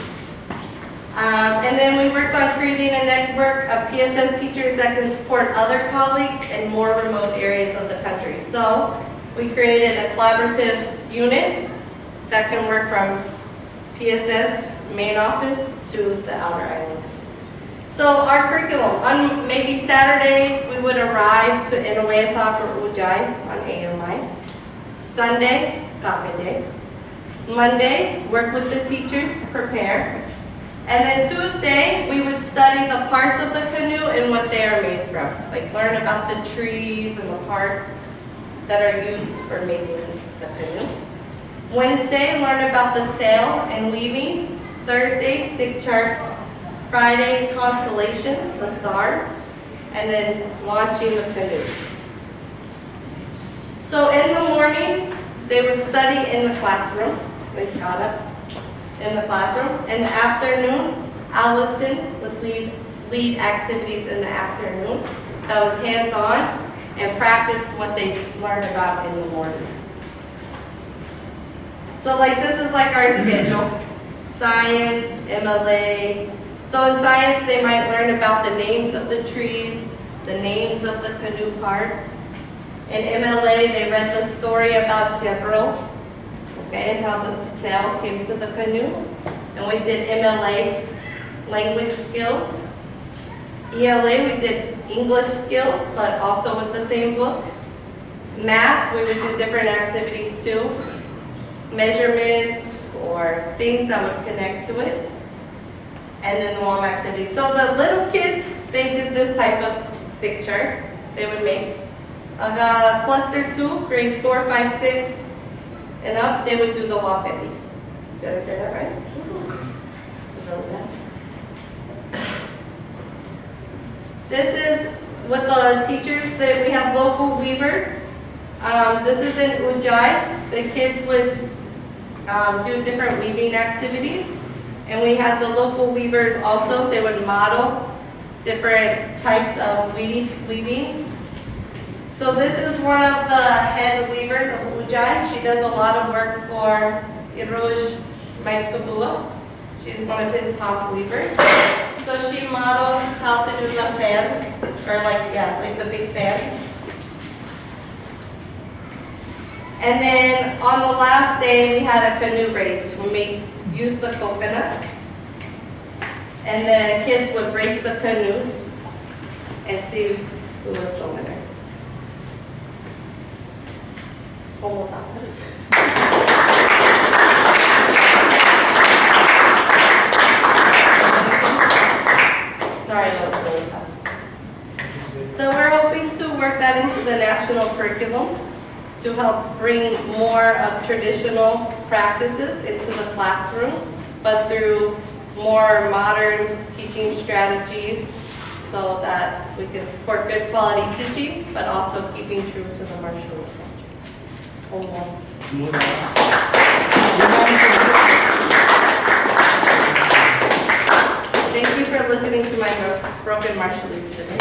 Um, and then we worked on creating a network of P S S teachers that can support other colleagues in more remote areas of the country. So we created a collaborative unit that can work from P S S main office to the outer islands. So our curriculum, on maybe Saturday, we would arrive to Eniwetok or Ujai on A M I. Sunday, kake day. Monday, work with the teachers, prepare. And then Tuesday, we would study the parts of the canoe and what they are made from. Like, learn about the trees and the parts that are used for making the canoe. Wednesday, learn about the sail and weaving. Thursday, stick charts. Friday, constellations, the stars. And then launching the canoe. So in the morning, they would study in the classroom, like, kōttar in the classroom. In the afternoon, Allison would lead, lead activities in the afternoon that was hands-on and practiced what they learned about in the morning. So, like, this is, like, our schedule. Science, M L A. So in science, they might learn about the names of the trees, the names of the canoe parts. In M L A, they read the story about Jebril, okay, and how the sail came to the canoe. And we did M L A language skills. E L A, we did English skills, but also with the same book. Math, we would do different activities too. Measurements or things that would connect to it. And then the warm activities. So the little kids, they did this type of stick chart they would make. Uh, cluster two, grade four, five, six, and up, they would do the wāpepi. Did I say that right? This is with the teachers that we have local weavers. Um, this is in Ujai. The kids would um, do different weaving activities. And we had the local weavers also. They would model different types of weaving. So this is one of the head weavers of Ujai. She does a lot of work for Irooj Mike Kabua. She's one of his top weavers. So she modeled how to do the fans, or like, yeah, like the big fans. And then on the last day, we had a canoe race. We made, used the coconut. And the kids would race the canoes and see who was the winner. Hold on. Sorry, that was really fast. So we're hoping to work that into the national curriculum to help bring more of traditional practices into the classroom, but through more modern teaching strategies so that we can support good quality teaching, but also keeping true to the Marshallese culture. Thank you for listening to my bro-, broken Marshallese today.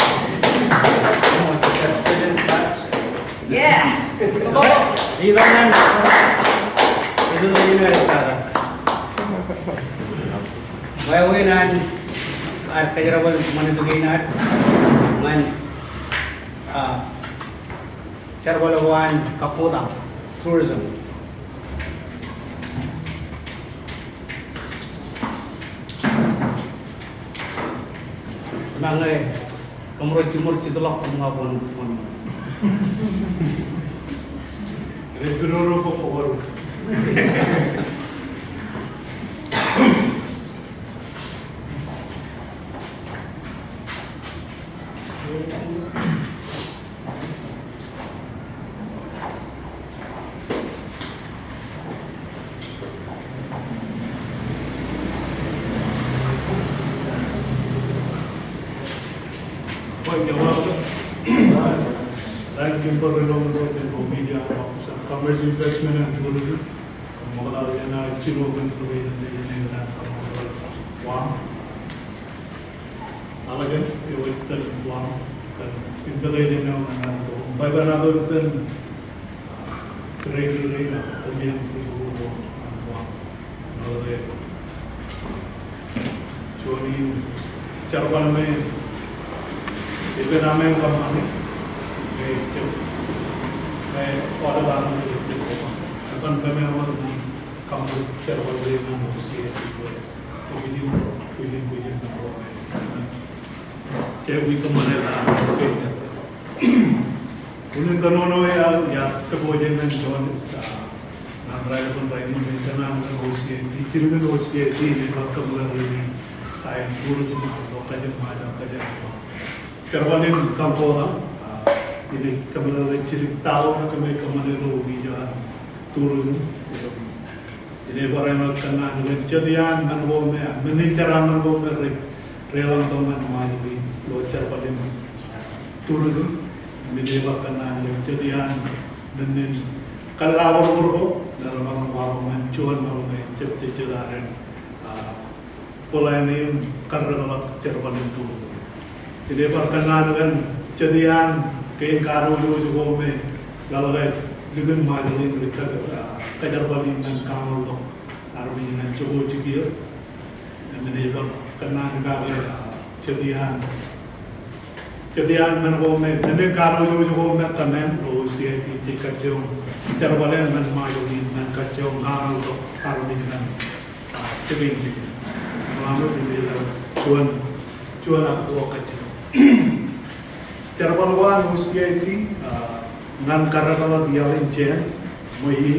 Yeah. Wāween an ad kōjerbal ṃanit kein ad ñan, ah, jerbal ko an kakkota, tourism. Ñe kōṃro jiṃor jitḷọk, kōṃro bar bar. Thank you for the Commerce, Investment and Tourism. Ṃokta jān an jino kōn Guam. Ḷọk jān eo ej tōl Guam kōn invitation eo ñan an to. Baibainato ippān, ah, trade eo ej omiañ ippān Guam. Ṇe juon in jerbal me epen aṃ kōṃṃane, me ej, me aolep aṃ ej, eban kōṃṃane wōt ñan kōṃṃane jerbal me ñan O C I T. Ej bwijin, bwijin, bwijin. Jej bwijin kōṃṃane ḷọk. Unin kōnono eo aō, iar kōpooje ñan juon, ah, ñan raelep in rainin, me ej kōṇaan ñan O C I T, jilkinḷọk O C I T, ej ba kōmeḷeḷe in, ah, in tourism, ah, ilo kajin Ṃajeḷ, kajin Ṃajeḷ. Jerbal in kakkota, ah, ej kōmeḷeḷe jidik tao ṇe kōmij kōṃṃane ilo wiik eo an tourism. Ej bar āinwōt kōnnaan kōn jet iaan men ko me, men in jeraaṃṃan ko me rej, rej leḷọk ñan Ṃajeḷ ilo jerbal in tourism. Im ej bar kōnnaan kōn jet iaan men in kōḷḷā bōrko, bōrko, me remaroñ waḷọk ñan juon ṃōṇōṇō me jab jejjet alen, ah, plan in karreoḷọk jerbal in tourism. Ej bar kōnnaan kōn jet iaan kein kajjojo ko me ḷọk ḷọk likin Ṃajeḷ in rej kōjerbal in ñan kañoul tok armej ñan jokwe jikier. Im ej bar kōnnaan kake, ah, jet iaan, jet iaan men ko me, men in kajjojo ko me kōṃṃan ilo O C I T jej kajjioñ jerbal in ñan Ṃajeḷ in ñan kajjioñ kañoul tok armej ñan, ah, jikin jikier. Ṃajeḷ in ilo juon, juon ak ko kajjioñ. Jerbal ko an O C I T, ah, ñan karreoḷọk iaḷ in jān, ṃweiie,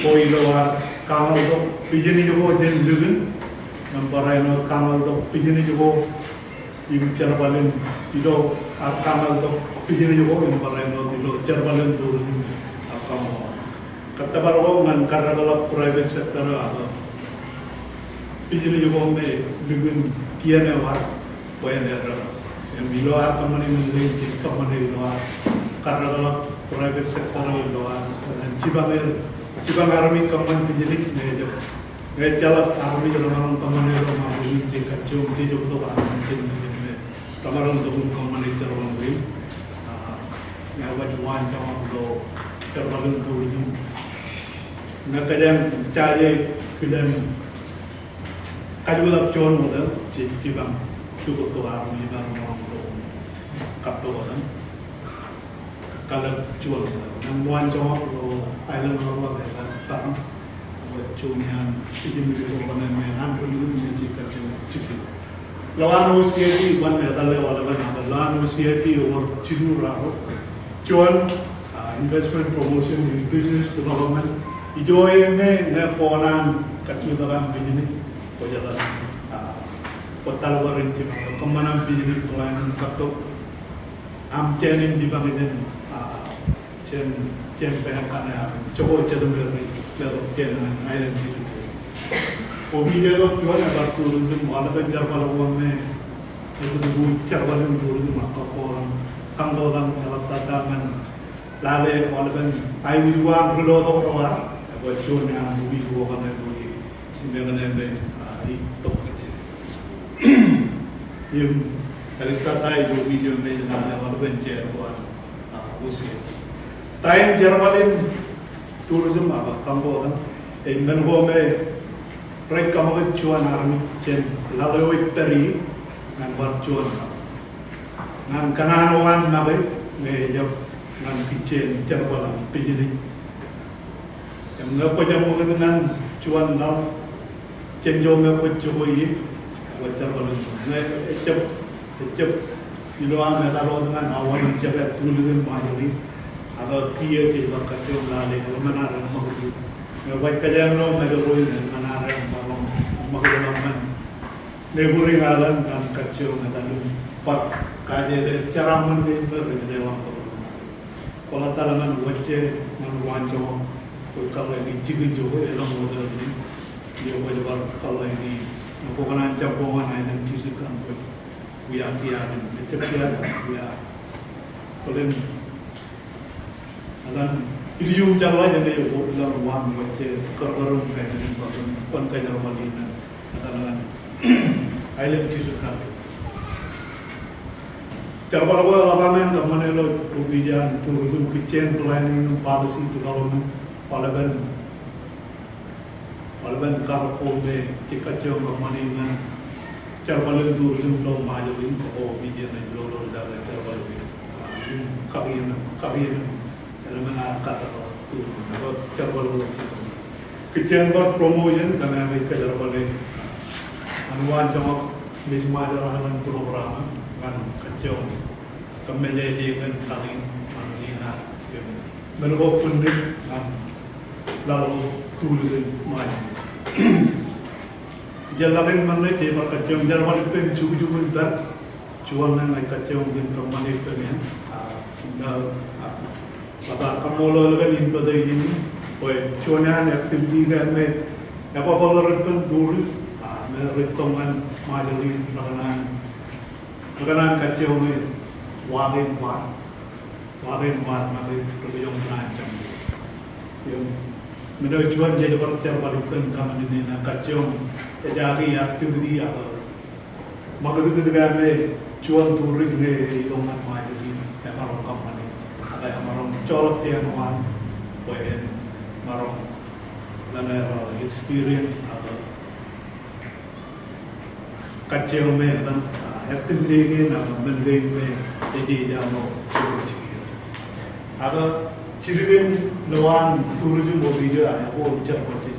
ilo, ilo ad kañoul tok business ko jān likin, im barāinwōt kañoul tok business ko im jerbal in ilo ad kañoul tok business ko im barāinwōt ilo jerbal in tourism ad kaṃṃoolol. Kōttōpar ko ñan karreoḷọk private sector eo aō. business ko me lukkuun kien eo ad bwe en eddek. Im ilo ad kōṃṃani men kein, jej kōṃṃane ilo ad kaddekḷọk private sector eo, ilo ad jipañ er, jipañ armej kōṃṃan business ñe ejjab, ñe ejjeḷọk armej remaroñ kōṃṃane ilo Ṃajeḷ in, jej kajjioñ jejab tok armej jān men kein me remaroñ tok im kōṃṃane jerbal kein. Ah, ñe waj waanjoñak ilo jerbal in tourism, ñe kōjeañ jaje kilen kajutak juon hotel, jej jipañ jukot tok armej eo remaroñ tok im kappok etan. Kalōk juon hotel. Ñan waanjoñak ilo aelōñ eo ḷọk, etan, etan. Bwe juon iaan business ko kaṇe me an ri lukkuun me jej kajjioñ jipañ. Ilo an O C I P, ban etal eo aolepen, ilo an O C I P ewōr jilu raan. Juon, ah, investment promotion im business development. Ijo e me ñe kwō kōṇaan kajjutak aṃ business, kwōj etal, ah, kwōj etal bwe ren jipañ kōṃṃan aṃ business plan im kappok aṃ jān in jipañ jān, ah, jān, jān bank kaṇe, ak jokwe jet me rej letok jān an island jidik. Ko ije tok juon, ebar tourism, aolepen jerbal ko me, ebar tourism, jerbal in tourism, ak kakkōtan, kakkōtan, eḷaptata ñan lale aolepen aikuj ko an ri lotok ro ad, ekwe juon iaan opiij ko kaṇe bwe im ekwe ṇe me, ah, itok kajjitōk. Im, eḷaptata ilo video me lale aolepen jerbal ko an, ah, O C I P. Ta in jerbal in tourism ak kakkōtan, im men ko me rej kōṃakūt juon armej jān laḷ eo ej pād ie ñan bar juon laḷ. Ñan kōṇaan eo an make ñe ejjab ñan kijjien jerbal in business. Im ñe kwōj eṃṃakūt ñan juon laḷ, jān ijo me kwōj jokwe ie, kwōj jerbal in. Ñe ejjab, ejjab ilo aṃ etal wōt ñan awa in jepād tulikin Ṃajeḷ in, ak kiiō jej bar kajjioñ lale, eḷmen ad eṃṃakūt. Ñe kwōj kōjeañ ilo Ṃajeḷ in, eḷmen ad eṃṃakūt, eṃṃakūt ḷọk ñan neighboring island ñan kajjioñ etal im bar kajeḷā jeraaṃṃan kein me rej deḷọñ tok. Kwōḷak etal ñan wōjje, ñan waanjoñak, kwōj kōḷḷāiki jikin jokwe elōñ hotel in, im kwōj bar kōḷḷāiki, ñe kwō kōṇaan jab bwe ñan island jidik kaṇ kwōj wia kiiō, ejjab kiiō, wia. Bōlen, etan, ilju im jeḷā jān e ko ilọk waan wōjje kōrkōrṃ kain in bwe kwōn, kwōn kōjerbal in, etan, ñan island jidik kaṇ. Jerbal ko eḷap aṃ kōṃṃane ilo opiij an tourism, kijjien planning im policy development, aolepen, aolepen karōk ko me jej kajjioñ kōṃṃane ñan jerbal in tourism ilo Ṃajeḷ in, kōkō opiij eṇ ej lo, lo, lo, jerbal in, ah, im kakien, kakien, eḷmen ad katak tourism, ak jerbal ko ej. Kijjien bar promotion, kōn aṃ kōjerbale ñan waanjoñak Miss Ṃajeḷ Island program, ñan kajjioñ kōmmejeje kōn laḷ in, ñan jikin ad, im men ko bwinnid ñan laḷ ko tulikin Ṃajeḷ. Ijellọkin ṃōṇe, jej bar kajjioñ jerbal ippān jukjuk in pād, juon ṇe ña ij kajjioñ in kōṃṃane ippān eṇ, ah, na, ah, bar kaṃṃoolol kōn invitation in, bwe juon iaan activity ko me ekwe bar ippān tourist, ah, me rej itok ñan Ṃajeḷ in, rekōṇaan, rekōṇaan kajjioñ waḷọk in bar. Waḷọk in bar ṇe rej itok ñan Ṃajeḷ. Im men eo juon jej bar jerbal ippān kōṃṃane eṇ, kajjioñ ejjeḷọk activity ak ṃakūtkūt ko me juon tourist ñe ej itok ñan Ṃajeḷ in emaroñ kōṃṃane. Ak emaroñ joḷọk jān eo an bwe en maroñ learn e ro experience ak kajjioñ me etan, ah, ettōr kein ak men kein me ejeje ilo jikin. Ak jidik in ilo an tourism opiij eo, ah, eo ej bar kajjioñ.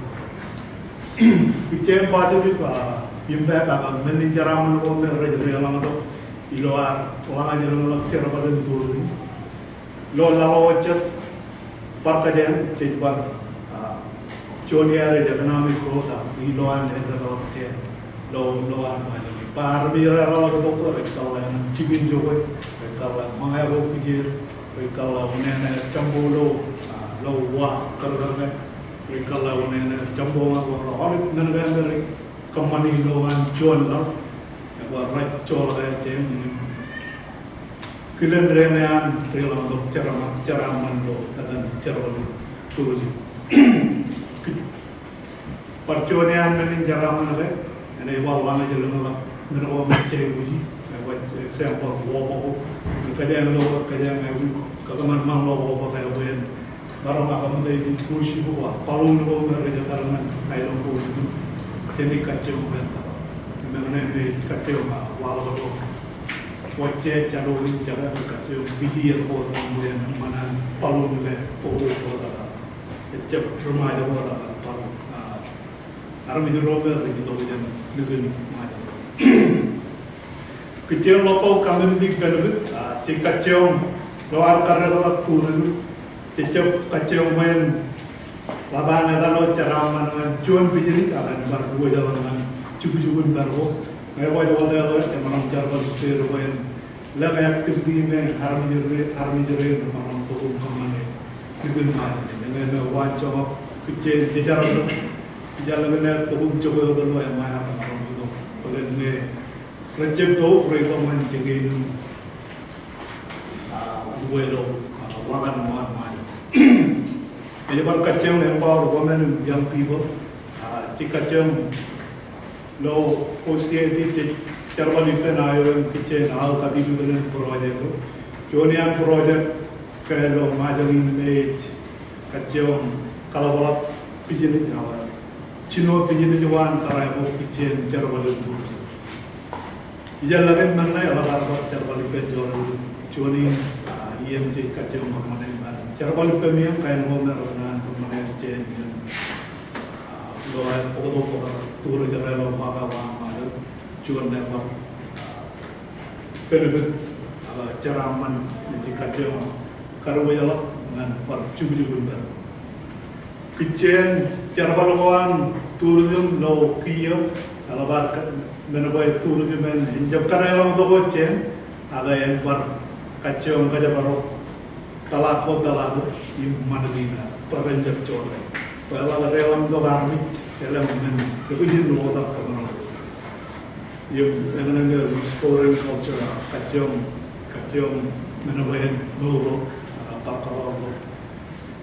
Kijjien positive, ah, impact ak men in jeraaṃṃan ko me rej deḷọñtok ilo ad ḷañōj in ḷọk jerbal in tourism. Ilo laḷ eo jet, bar kōjeañ, jej bar, ah, juon iaad ej economic growth, ah, ilo an edeḷọk jān, ilo, ilo an Ṃajeḷ in. Bar armej rej deḷọñtok, rej kōḷḷā ñan jikin jokwe, rej kōḷḷā ṃōñā ko kijeer, rej kōḷḷā unin aer jaṃbo ilo, ah, ilo wa kōrkōrṃ, rej kōḷḷā unin aer jaṃbo ña ko ro, aolep men ko me rej kōṃṃani ilo an juon laḷ, ekwe rej joḷọk jān kilen deñe an deḷọñtok jeraaṃṃan, jeraaṃṃan ilo etan jerbal in tourism. Bar juon iaan men in jeraaṃṃan ke, enaaj bar lañ ej lōñḷọk men ko me jej aikuji, ekwe example wōpok ko, kōjeañ ilo, kōjeañ aikuj, kōkōṃanṃan ḷọk wōpok eo bwe en maroñ accomodate in cruise ship ko, balloon ko me rej etal ñan aelōñ ko, jenaaj kajjioñ bwe en tōpar. Im eñṇe me ej kajjioñ, a, waḷọk ḷọk wōjje, jaloor in jekā, kajjioñ piji er ko bwe en eṃṃan an balloon ke bōk ko tōpar. Ejjab ri-Ṃajeḷ ko tōpar, a, armej ro me rej itok jān likin Ṃajeḷ. Kōj jen local community benefit, a, jej kajjioñ ilo ad kadeḷọñ tourism, jej jab kajjioñ bwe en ḷap an etal eo jeraaṃṃan ñan juon business ak en bar diwōjḷọk ñan jukjuk in pād ko. Ñe ewōr wōt eo, jemaroñ jerbal ippāer bwe en lōñ activity me armej ro, armej ro emaroñ tok im kōṃṃane likin Ṃajeḷ. Eñṇe me waanjoñak kōj jen jejerbal, ijellọkin aer tok im jokwe wōt ilo ṃae emaroñ itok. Bōlen ñe rej jab tok, reitok ñan jikin, a, uwe ilo, a, wakan ṃaan Ṃajeḷ. Ej bar kajjioñ empower women and young people. A, jej kajjioñ ilo O C I D, jej jerbal ippān aō, kōj jen aō kapilukkuun project eo. Juon iaan project ke ilo Ṃajeḷ in me ej kajjioñ kaḷapḷap business, a, jino business ko an kōrā eo kōj jen jerbal in tourism. Ijellọkin men ṇe eḷap ad bar jerbal ippān joḷọk juon in, a, iien jej kajjioñ kōṃṃane, jerbal ippāmi im kain ko me rej naan kōṃṃane jān iien, a, ilo aer bōktok bōk tour eo ilo Waka Wāween Ṃajeḷ, juon ṇe bar, a, benefit, a, jeraaṃṃan me jej kajjioñ kadiwōjḷọk ñan bar jukjuk in pād. Kōj jen jerbal ko an tourism ilo kiiō, eḷap ad ke-, men bwe tourism en, en jab kadeḷọñtok wōt jān, ak en bar kajjioñ kōjparok peḷaak ko peḷaak im ṃanit in ad, bwe ren jab jorrāān. Bwe eḷak deḷọñtok armej, elōñ men, ekwe jen ḷotak kōṃṃan. Im, eñṇe ñe restoring culture, a, kajjioñ, kajjioñ men bwe en mour ḷọk, a, bar kōḷḷọk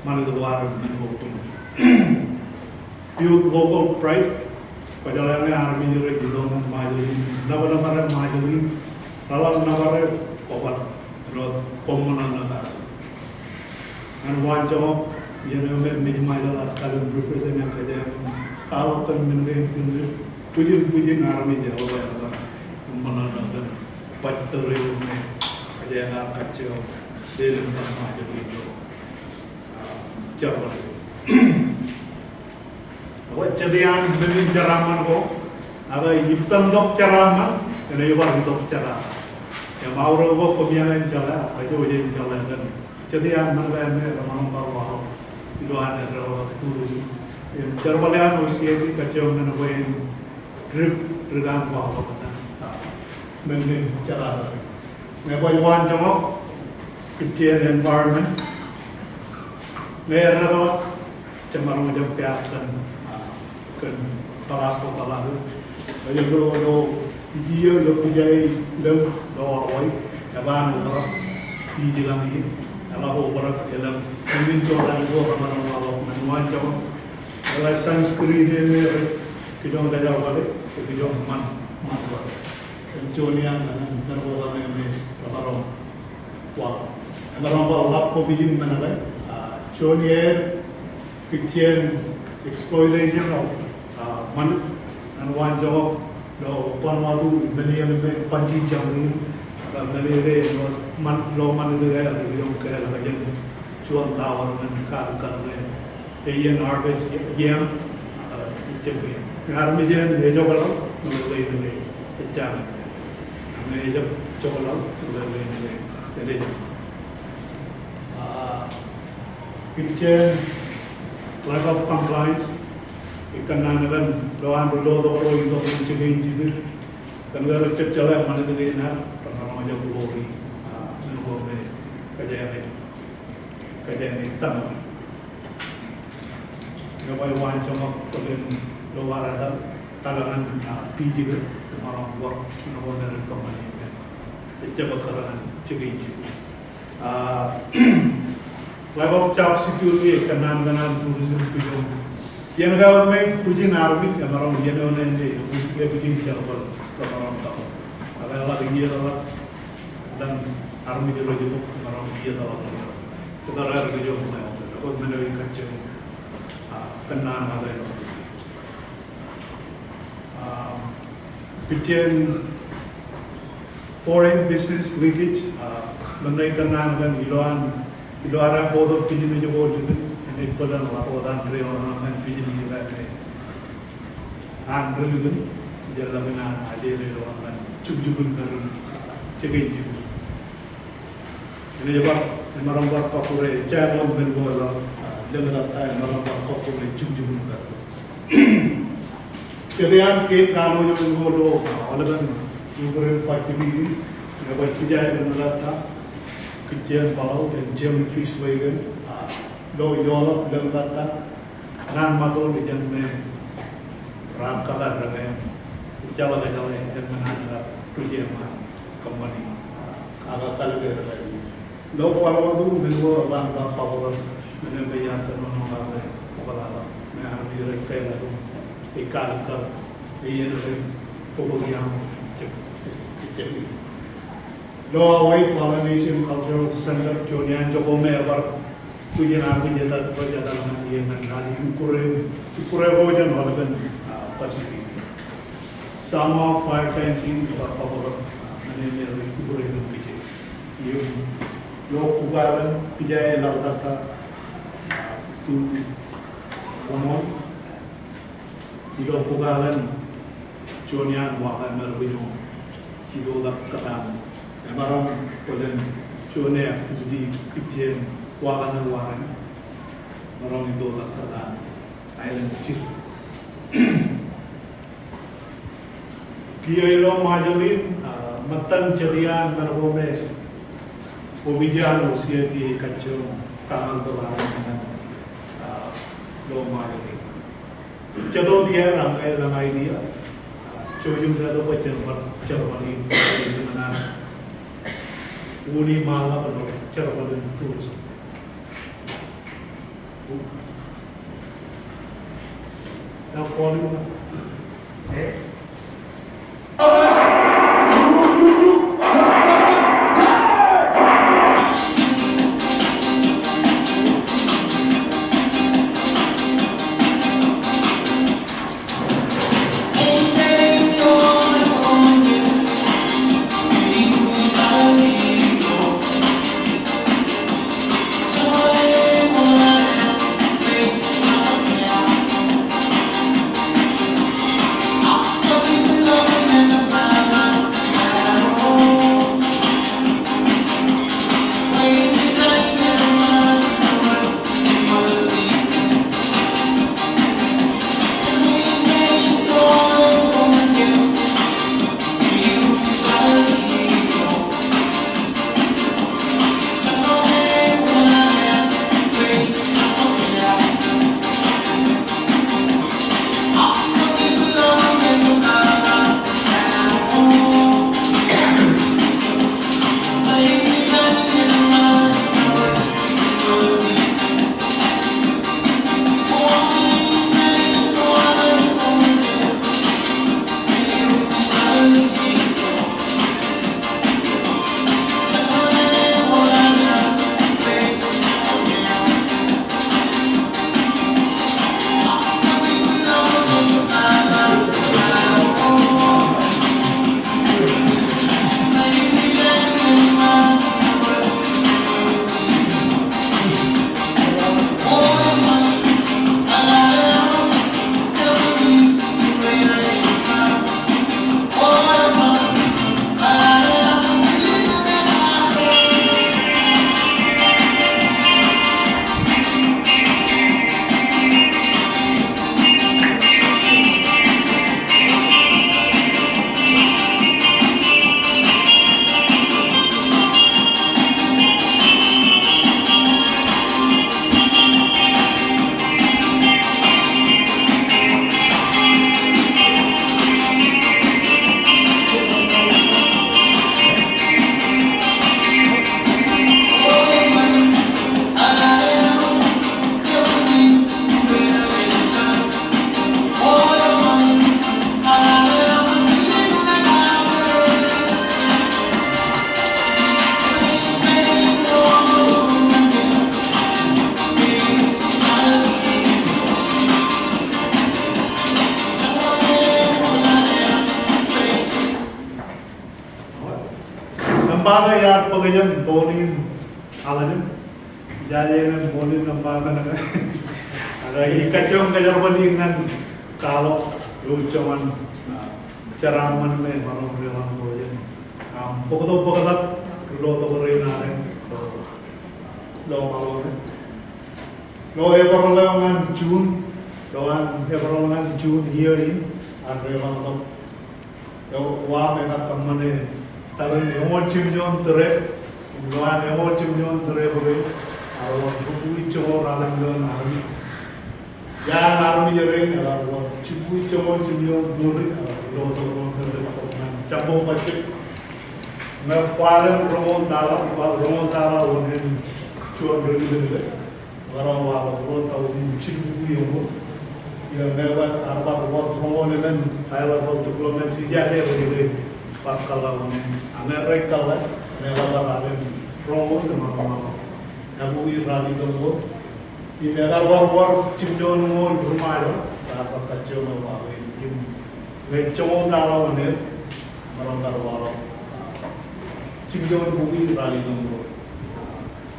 ṃanit ko ad im men ko open. Build local pride, kwōjeḷā ñe armej ro rej itok ñan Ṃajeḷ in, nōbar, nōbar eo Ṃajeḷ in, reḷap nōbar eo kwō bar, ro kwō ṃōṇōṇō kake. Ñan waanjoñak, iien eo me mej Ṃajeḷ ad kallimjek represent e kōjeañ, kwaḷọk kōn men kein, bwijin, bwijin armej eo bar ṃōṇōṇō kōn baj tōre eo me kōjeañ kajjioñ lelōñ kōn Ṃajeḷ in ilo, a, jerbal. Ak jet iaan men in jeraaṃṃan ko, ak ippān tok jeraaṃṃan, enaaj bar itok jeraaṃṃan. Im aorōk ko koṃeañ en jeḷā, ak kōj wōj en jeḷā kōn jet iaan men ko me emaroñ bar waḷọk ilo an eddo tourism. Im jerbal eo an O C I D kajjioñ men ko en dik, dik an waḷọk, a, men in jeraaṃṃan. Ñe kwōj waanjoñak, kōj jen environment. Ñe eddeḷọk, jemaroñ jab peak kōn, a, kōn peḷaak ko peḷaak. Ej ilo, ilo, ij iiō ilo Pejai lōñ ilo Hawaii, eban obrak, ij ilañ ie, eḷap obrak, elōñ, eñin jorrāān ko, kōmaroñ waḷọk, ñan waanjoñak, eḷak sunscreen eo me rej, kōj jen kōjparok, kōj jen ṃan, ṃan wōt. Im juon iaan, ñan, ñan ko kaṇe me, kōmaroñ Wow. Emaroñ bar ḷap ko bwijin men ṇe, a, juon iaan, kōj jen exploitation of, a, ṃanit, ñan waanjoñak ilo Vanuatu, men eo me bungee jumping, ak men eo ke, ilo ṃan, ilo ṃanit ke, ak ilo ke, ak jān juon tower ñan kar, kar ke. Ej iien harvest yam, a, ejjab iien. Armej en ejokḷọk, ilo ḷein ke, ejjañin. Ñe ejab jokḷọk, ilo ḷein ke, ejab. A, kōj jen lack of compliance, ikōṇaan kōn ilo an ri-lotok ro itok ñan jikin jipel. Kōn ke rej jab jeḷā ṃanit kein ad, rej maroñ jab ḷoori, a, men ko me kōjeañ, kōjeañ tōmak. Ñe kwōj waanjoñak bōlen ilo ad etal, kōḷmānḷọkjeṇ, ah, physical, emaroñ work, emaroñ rej kōṃṃani, ejjab kōḷmānḷọkjeṇ jikin jikin. Ah, level of job security ej kōnnaan kōn an tourism bwijin. Iien ko wōt me bwijin armej, emaroñ iien ko wōt me ej bwijin jerbal, emaroñ kab. Ak eḷak iiet ḷọk lōñ armej ro rej bōk, emaroñ iiet ḷọk. Kōttar ro rej bōk, ak men eo ej kajjioñ, ah, kōnnaan kab eo. Ah, pitchen foreign business leakage, ah, men eo ej kōnnaan kōn ilo an, ilo ad port of business ko likūt, enaaj bōlen ḷọk wōt an ri-oṇeoṇe kōn business eo an ri likūt, ejjeḷọk an ajeḷ ilo an jukjukun kar jikin jikin. Enaaj bar, emaroñ bar kọkkure, ejja ḷọk men ko ḷọk, ah, lōñtata emaroñ bar kọkkure jukjukun kar. Kōttar kein kanooj ko ilo, ah, aolepen Ukraine Pacific in, ej bar pija lōñtata, kijjien baḷaō, en jellyfish ḷọk in, ah, ilo Europe lōñtata, Kōn an ṃōttan ijin me raar kōttar ro ñe ejjeḷọk, ejjeḷọk, ejjeḷọk men an kar bwij eo an kōṃṃani, ah, ak kalōk eo rej. Ilo kwaḷọk wōt men ko eban ba kọkkure, men eo me iar kōnono kake, oktak ḷọk, me armej rej kōḷḷā, ej kalōk kar, ej iien rej bōk iaam, jek, jek. Ilo Hawaii Polynesian Cultural Center, juon iaan jokwe me ebar bwijin armej rej, rej etal ñan ie ñan lale ikkure, ikkure ko jān aolepen, ah, Pacific. Samoa Fire Dancing, ebar kọkkure, ah, men eo me rej ikkure ñan kije. Im ilo Cook Island, pija eo ḷọk tata, ah, tu, koṃṃool. Ilo Cook Island, juon iaan waka me rej bwijin, ilo ḷọk kōtaan. Emaroñ bōlen juon activity kijjien waka ṇe warren. Emaroñ ilo ḷọk kōtaan. Island jir. Kiiō ilo Ṃajeḷ in, ah, ṃōttan jet iaan men ko me, ko me ij an osiet ie kajjioñ, kaṃṃan to bar an, ah, ilo Ṃajeḷ in. Jet eo iar an lōñ idea. Jouj im letok bwe jen bar jerbal in, in an. Uli ṃaanḷọk ilo jerbal in tourism. Now calling. Eh? Nōṃba ko iar bōk jān Tony Allen. Ijaje ñan Tony nōṃba ko ñan. Ak ij kajjioñ kōjerbali ñan kwaḷọk ilo joñan, ah, jeraaṃṃan me maroñ leḷọk ilo iien. Aṃ bōktok bōktak ilo tok rein adeañ ilo ṃaḷoone. Ilo Epereḷ eo ñan June, ilo an Epereḷ ñan June iiō in, ak reḷọk tok. Eo, wa me kab kōṃṃane tarrin eñoul jimjuon tōre, ilo an eñoul jimjuon tōre bōke, ak wōr rubukwi joñoul ralitōk ñan armej. Iaan armej rein, ak wōr jibukwi joñoul jimjuon tōre, ak ilo tok ro tōre, tok ñan Jumbo Budget. Ñe kwaḷọk roñoul tala, kwaḷọk roñoul tala wōn en juon ri-ri-ri. Bar wa ḷọk ro tọujin jilubukwi eoon. Iar bar, bar bar roñoul emān high level diplomats ijaje rej bar kōḷḷā wōn en. Ak ñe rej kōḷḷā, ñe bar bar roñoul emān high level. Ak bukwi ralitōk wōt. Im ear bar bar jimjuon ñoul ri-Ṃajeḷ, bar bar kajjioñ ḷọk im ñe joñoul tala wōn en, maroñ kar waḷọk jimjuon bukwi ralitōk wōt.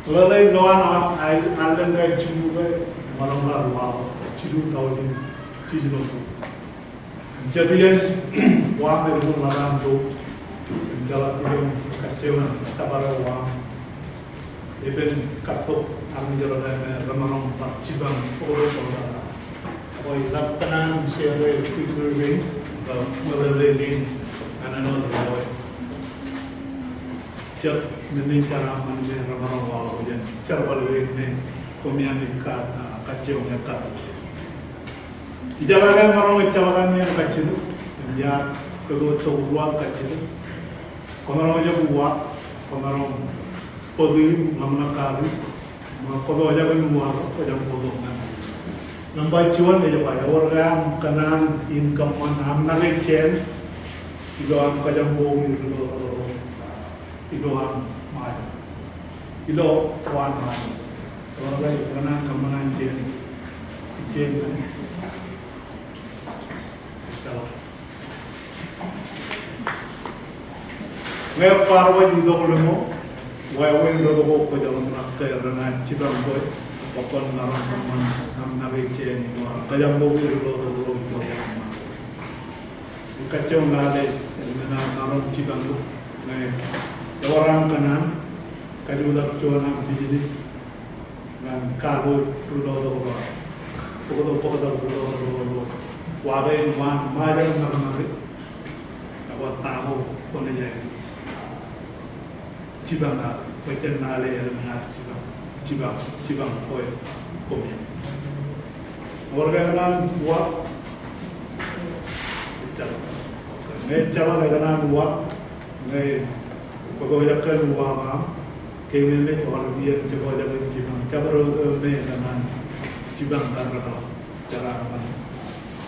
Ḷōḷō ilo an, an, an lōñ ko jilu ke, maroñ kar waḷọk jilu tọujin jiljino. Jet iien wa me lukkuun ḷaddik an to, im jeḷā bwijin kajjioñ jabdewōt wa. Epen katok armej ro me remaroñ bar jipañ ḷọk ḷọk. Ak ij ḷap kōṇaan share quick briefing, ḷọk ṃōttan in, ñan āinwōt ḷọk. Jet men in jeraaṃṃan me remaroñ waḷọk jān jerbal in me koṃi ami ka, ah, kajjioñ ekkatak. Ijeḷā ke maroñ ejjeḷọk ami kajjitōk, im iar kōto tok uwaak kajjitōk. Kwōmaroñ jab uwaak, kwōmaroñ bōk im ḷōmṇak kaki, im kwō jab uwaak, kwō jab bōk ñan. Nōṃba juon ej ba, ewōr ke aṃ kōṇaan in kōṃṃan, aṃ nañinmej jān, ilo aṃ kōjām bōk ilo, ilo aṃ Ṃajeḷ. Ilo waan Ṃajeḷ. Ewōr ke kōṇaan kōṃṃan jān, jān, Ñe bar waj itok limo, wāween ro ko kwōj ḷōmṇak ke renaaj jipañ bwe, bwe kwōn maroñ kōṃṃan aṃ nañinmej jān ilo, kōjām bōk ilo, ilo, ilo, ilo. Kajjioñ lale, men in maroñ jipañ bwe, ñe ewōr aṃ kōṇaan, kajutak juon aṃ business, ñan kaḷoor ri-lotok ro. Bōktok, bōktok ri-lotok ro. Wa bwe en waan Ṃajeḷ ṇe ṇe. Ak wa ta ko kwōnaaj jipañ, ak bwe jen lale elōñ ad jipañ, jipañ, jipañ kwe koṃi. Ewōr ke kōṇaan uwaak? Ejjeḷọk. Ñe ejjeḷọk, ekōṇaan uwaak. Ñe kwō pojak kōn uwaak aṃ, keememej aolep iien jebwābwe jān jipañ, jabdewōt eo me kōṇaan jipañ kar rekōḷḷā, jeraaṃṃan,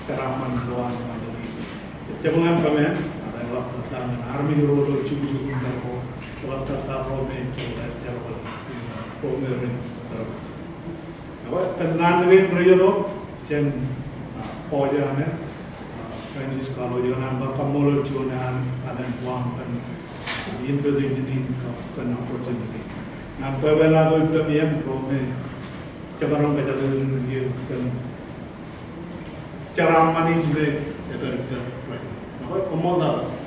jeraaṃṃan ilo an Ṃajeḷ in. Ejjab ñan kōmij, ak eḷaptata ñan armej ro ilo jukjuk in kar ko, eḷaptata ro me ejjeḷọk, ejjeḷọk, ro me ren, Ewōr, kōn naan kein rej itok jān, ah, Ṃajeḷ ṇe, ah, Francis Carlo, ij kōṇaan bar kaṃṃoolol juon an, an āinwōt kōn invitation in kab kōn opportunity. Ñan bwebwenato ippemi im ro me jemaroñ kōjatdikdik kōn jeraaṃṃan in me ej pād ippa. Ewōr, koṃṃool tata.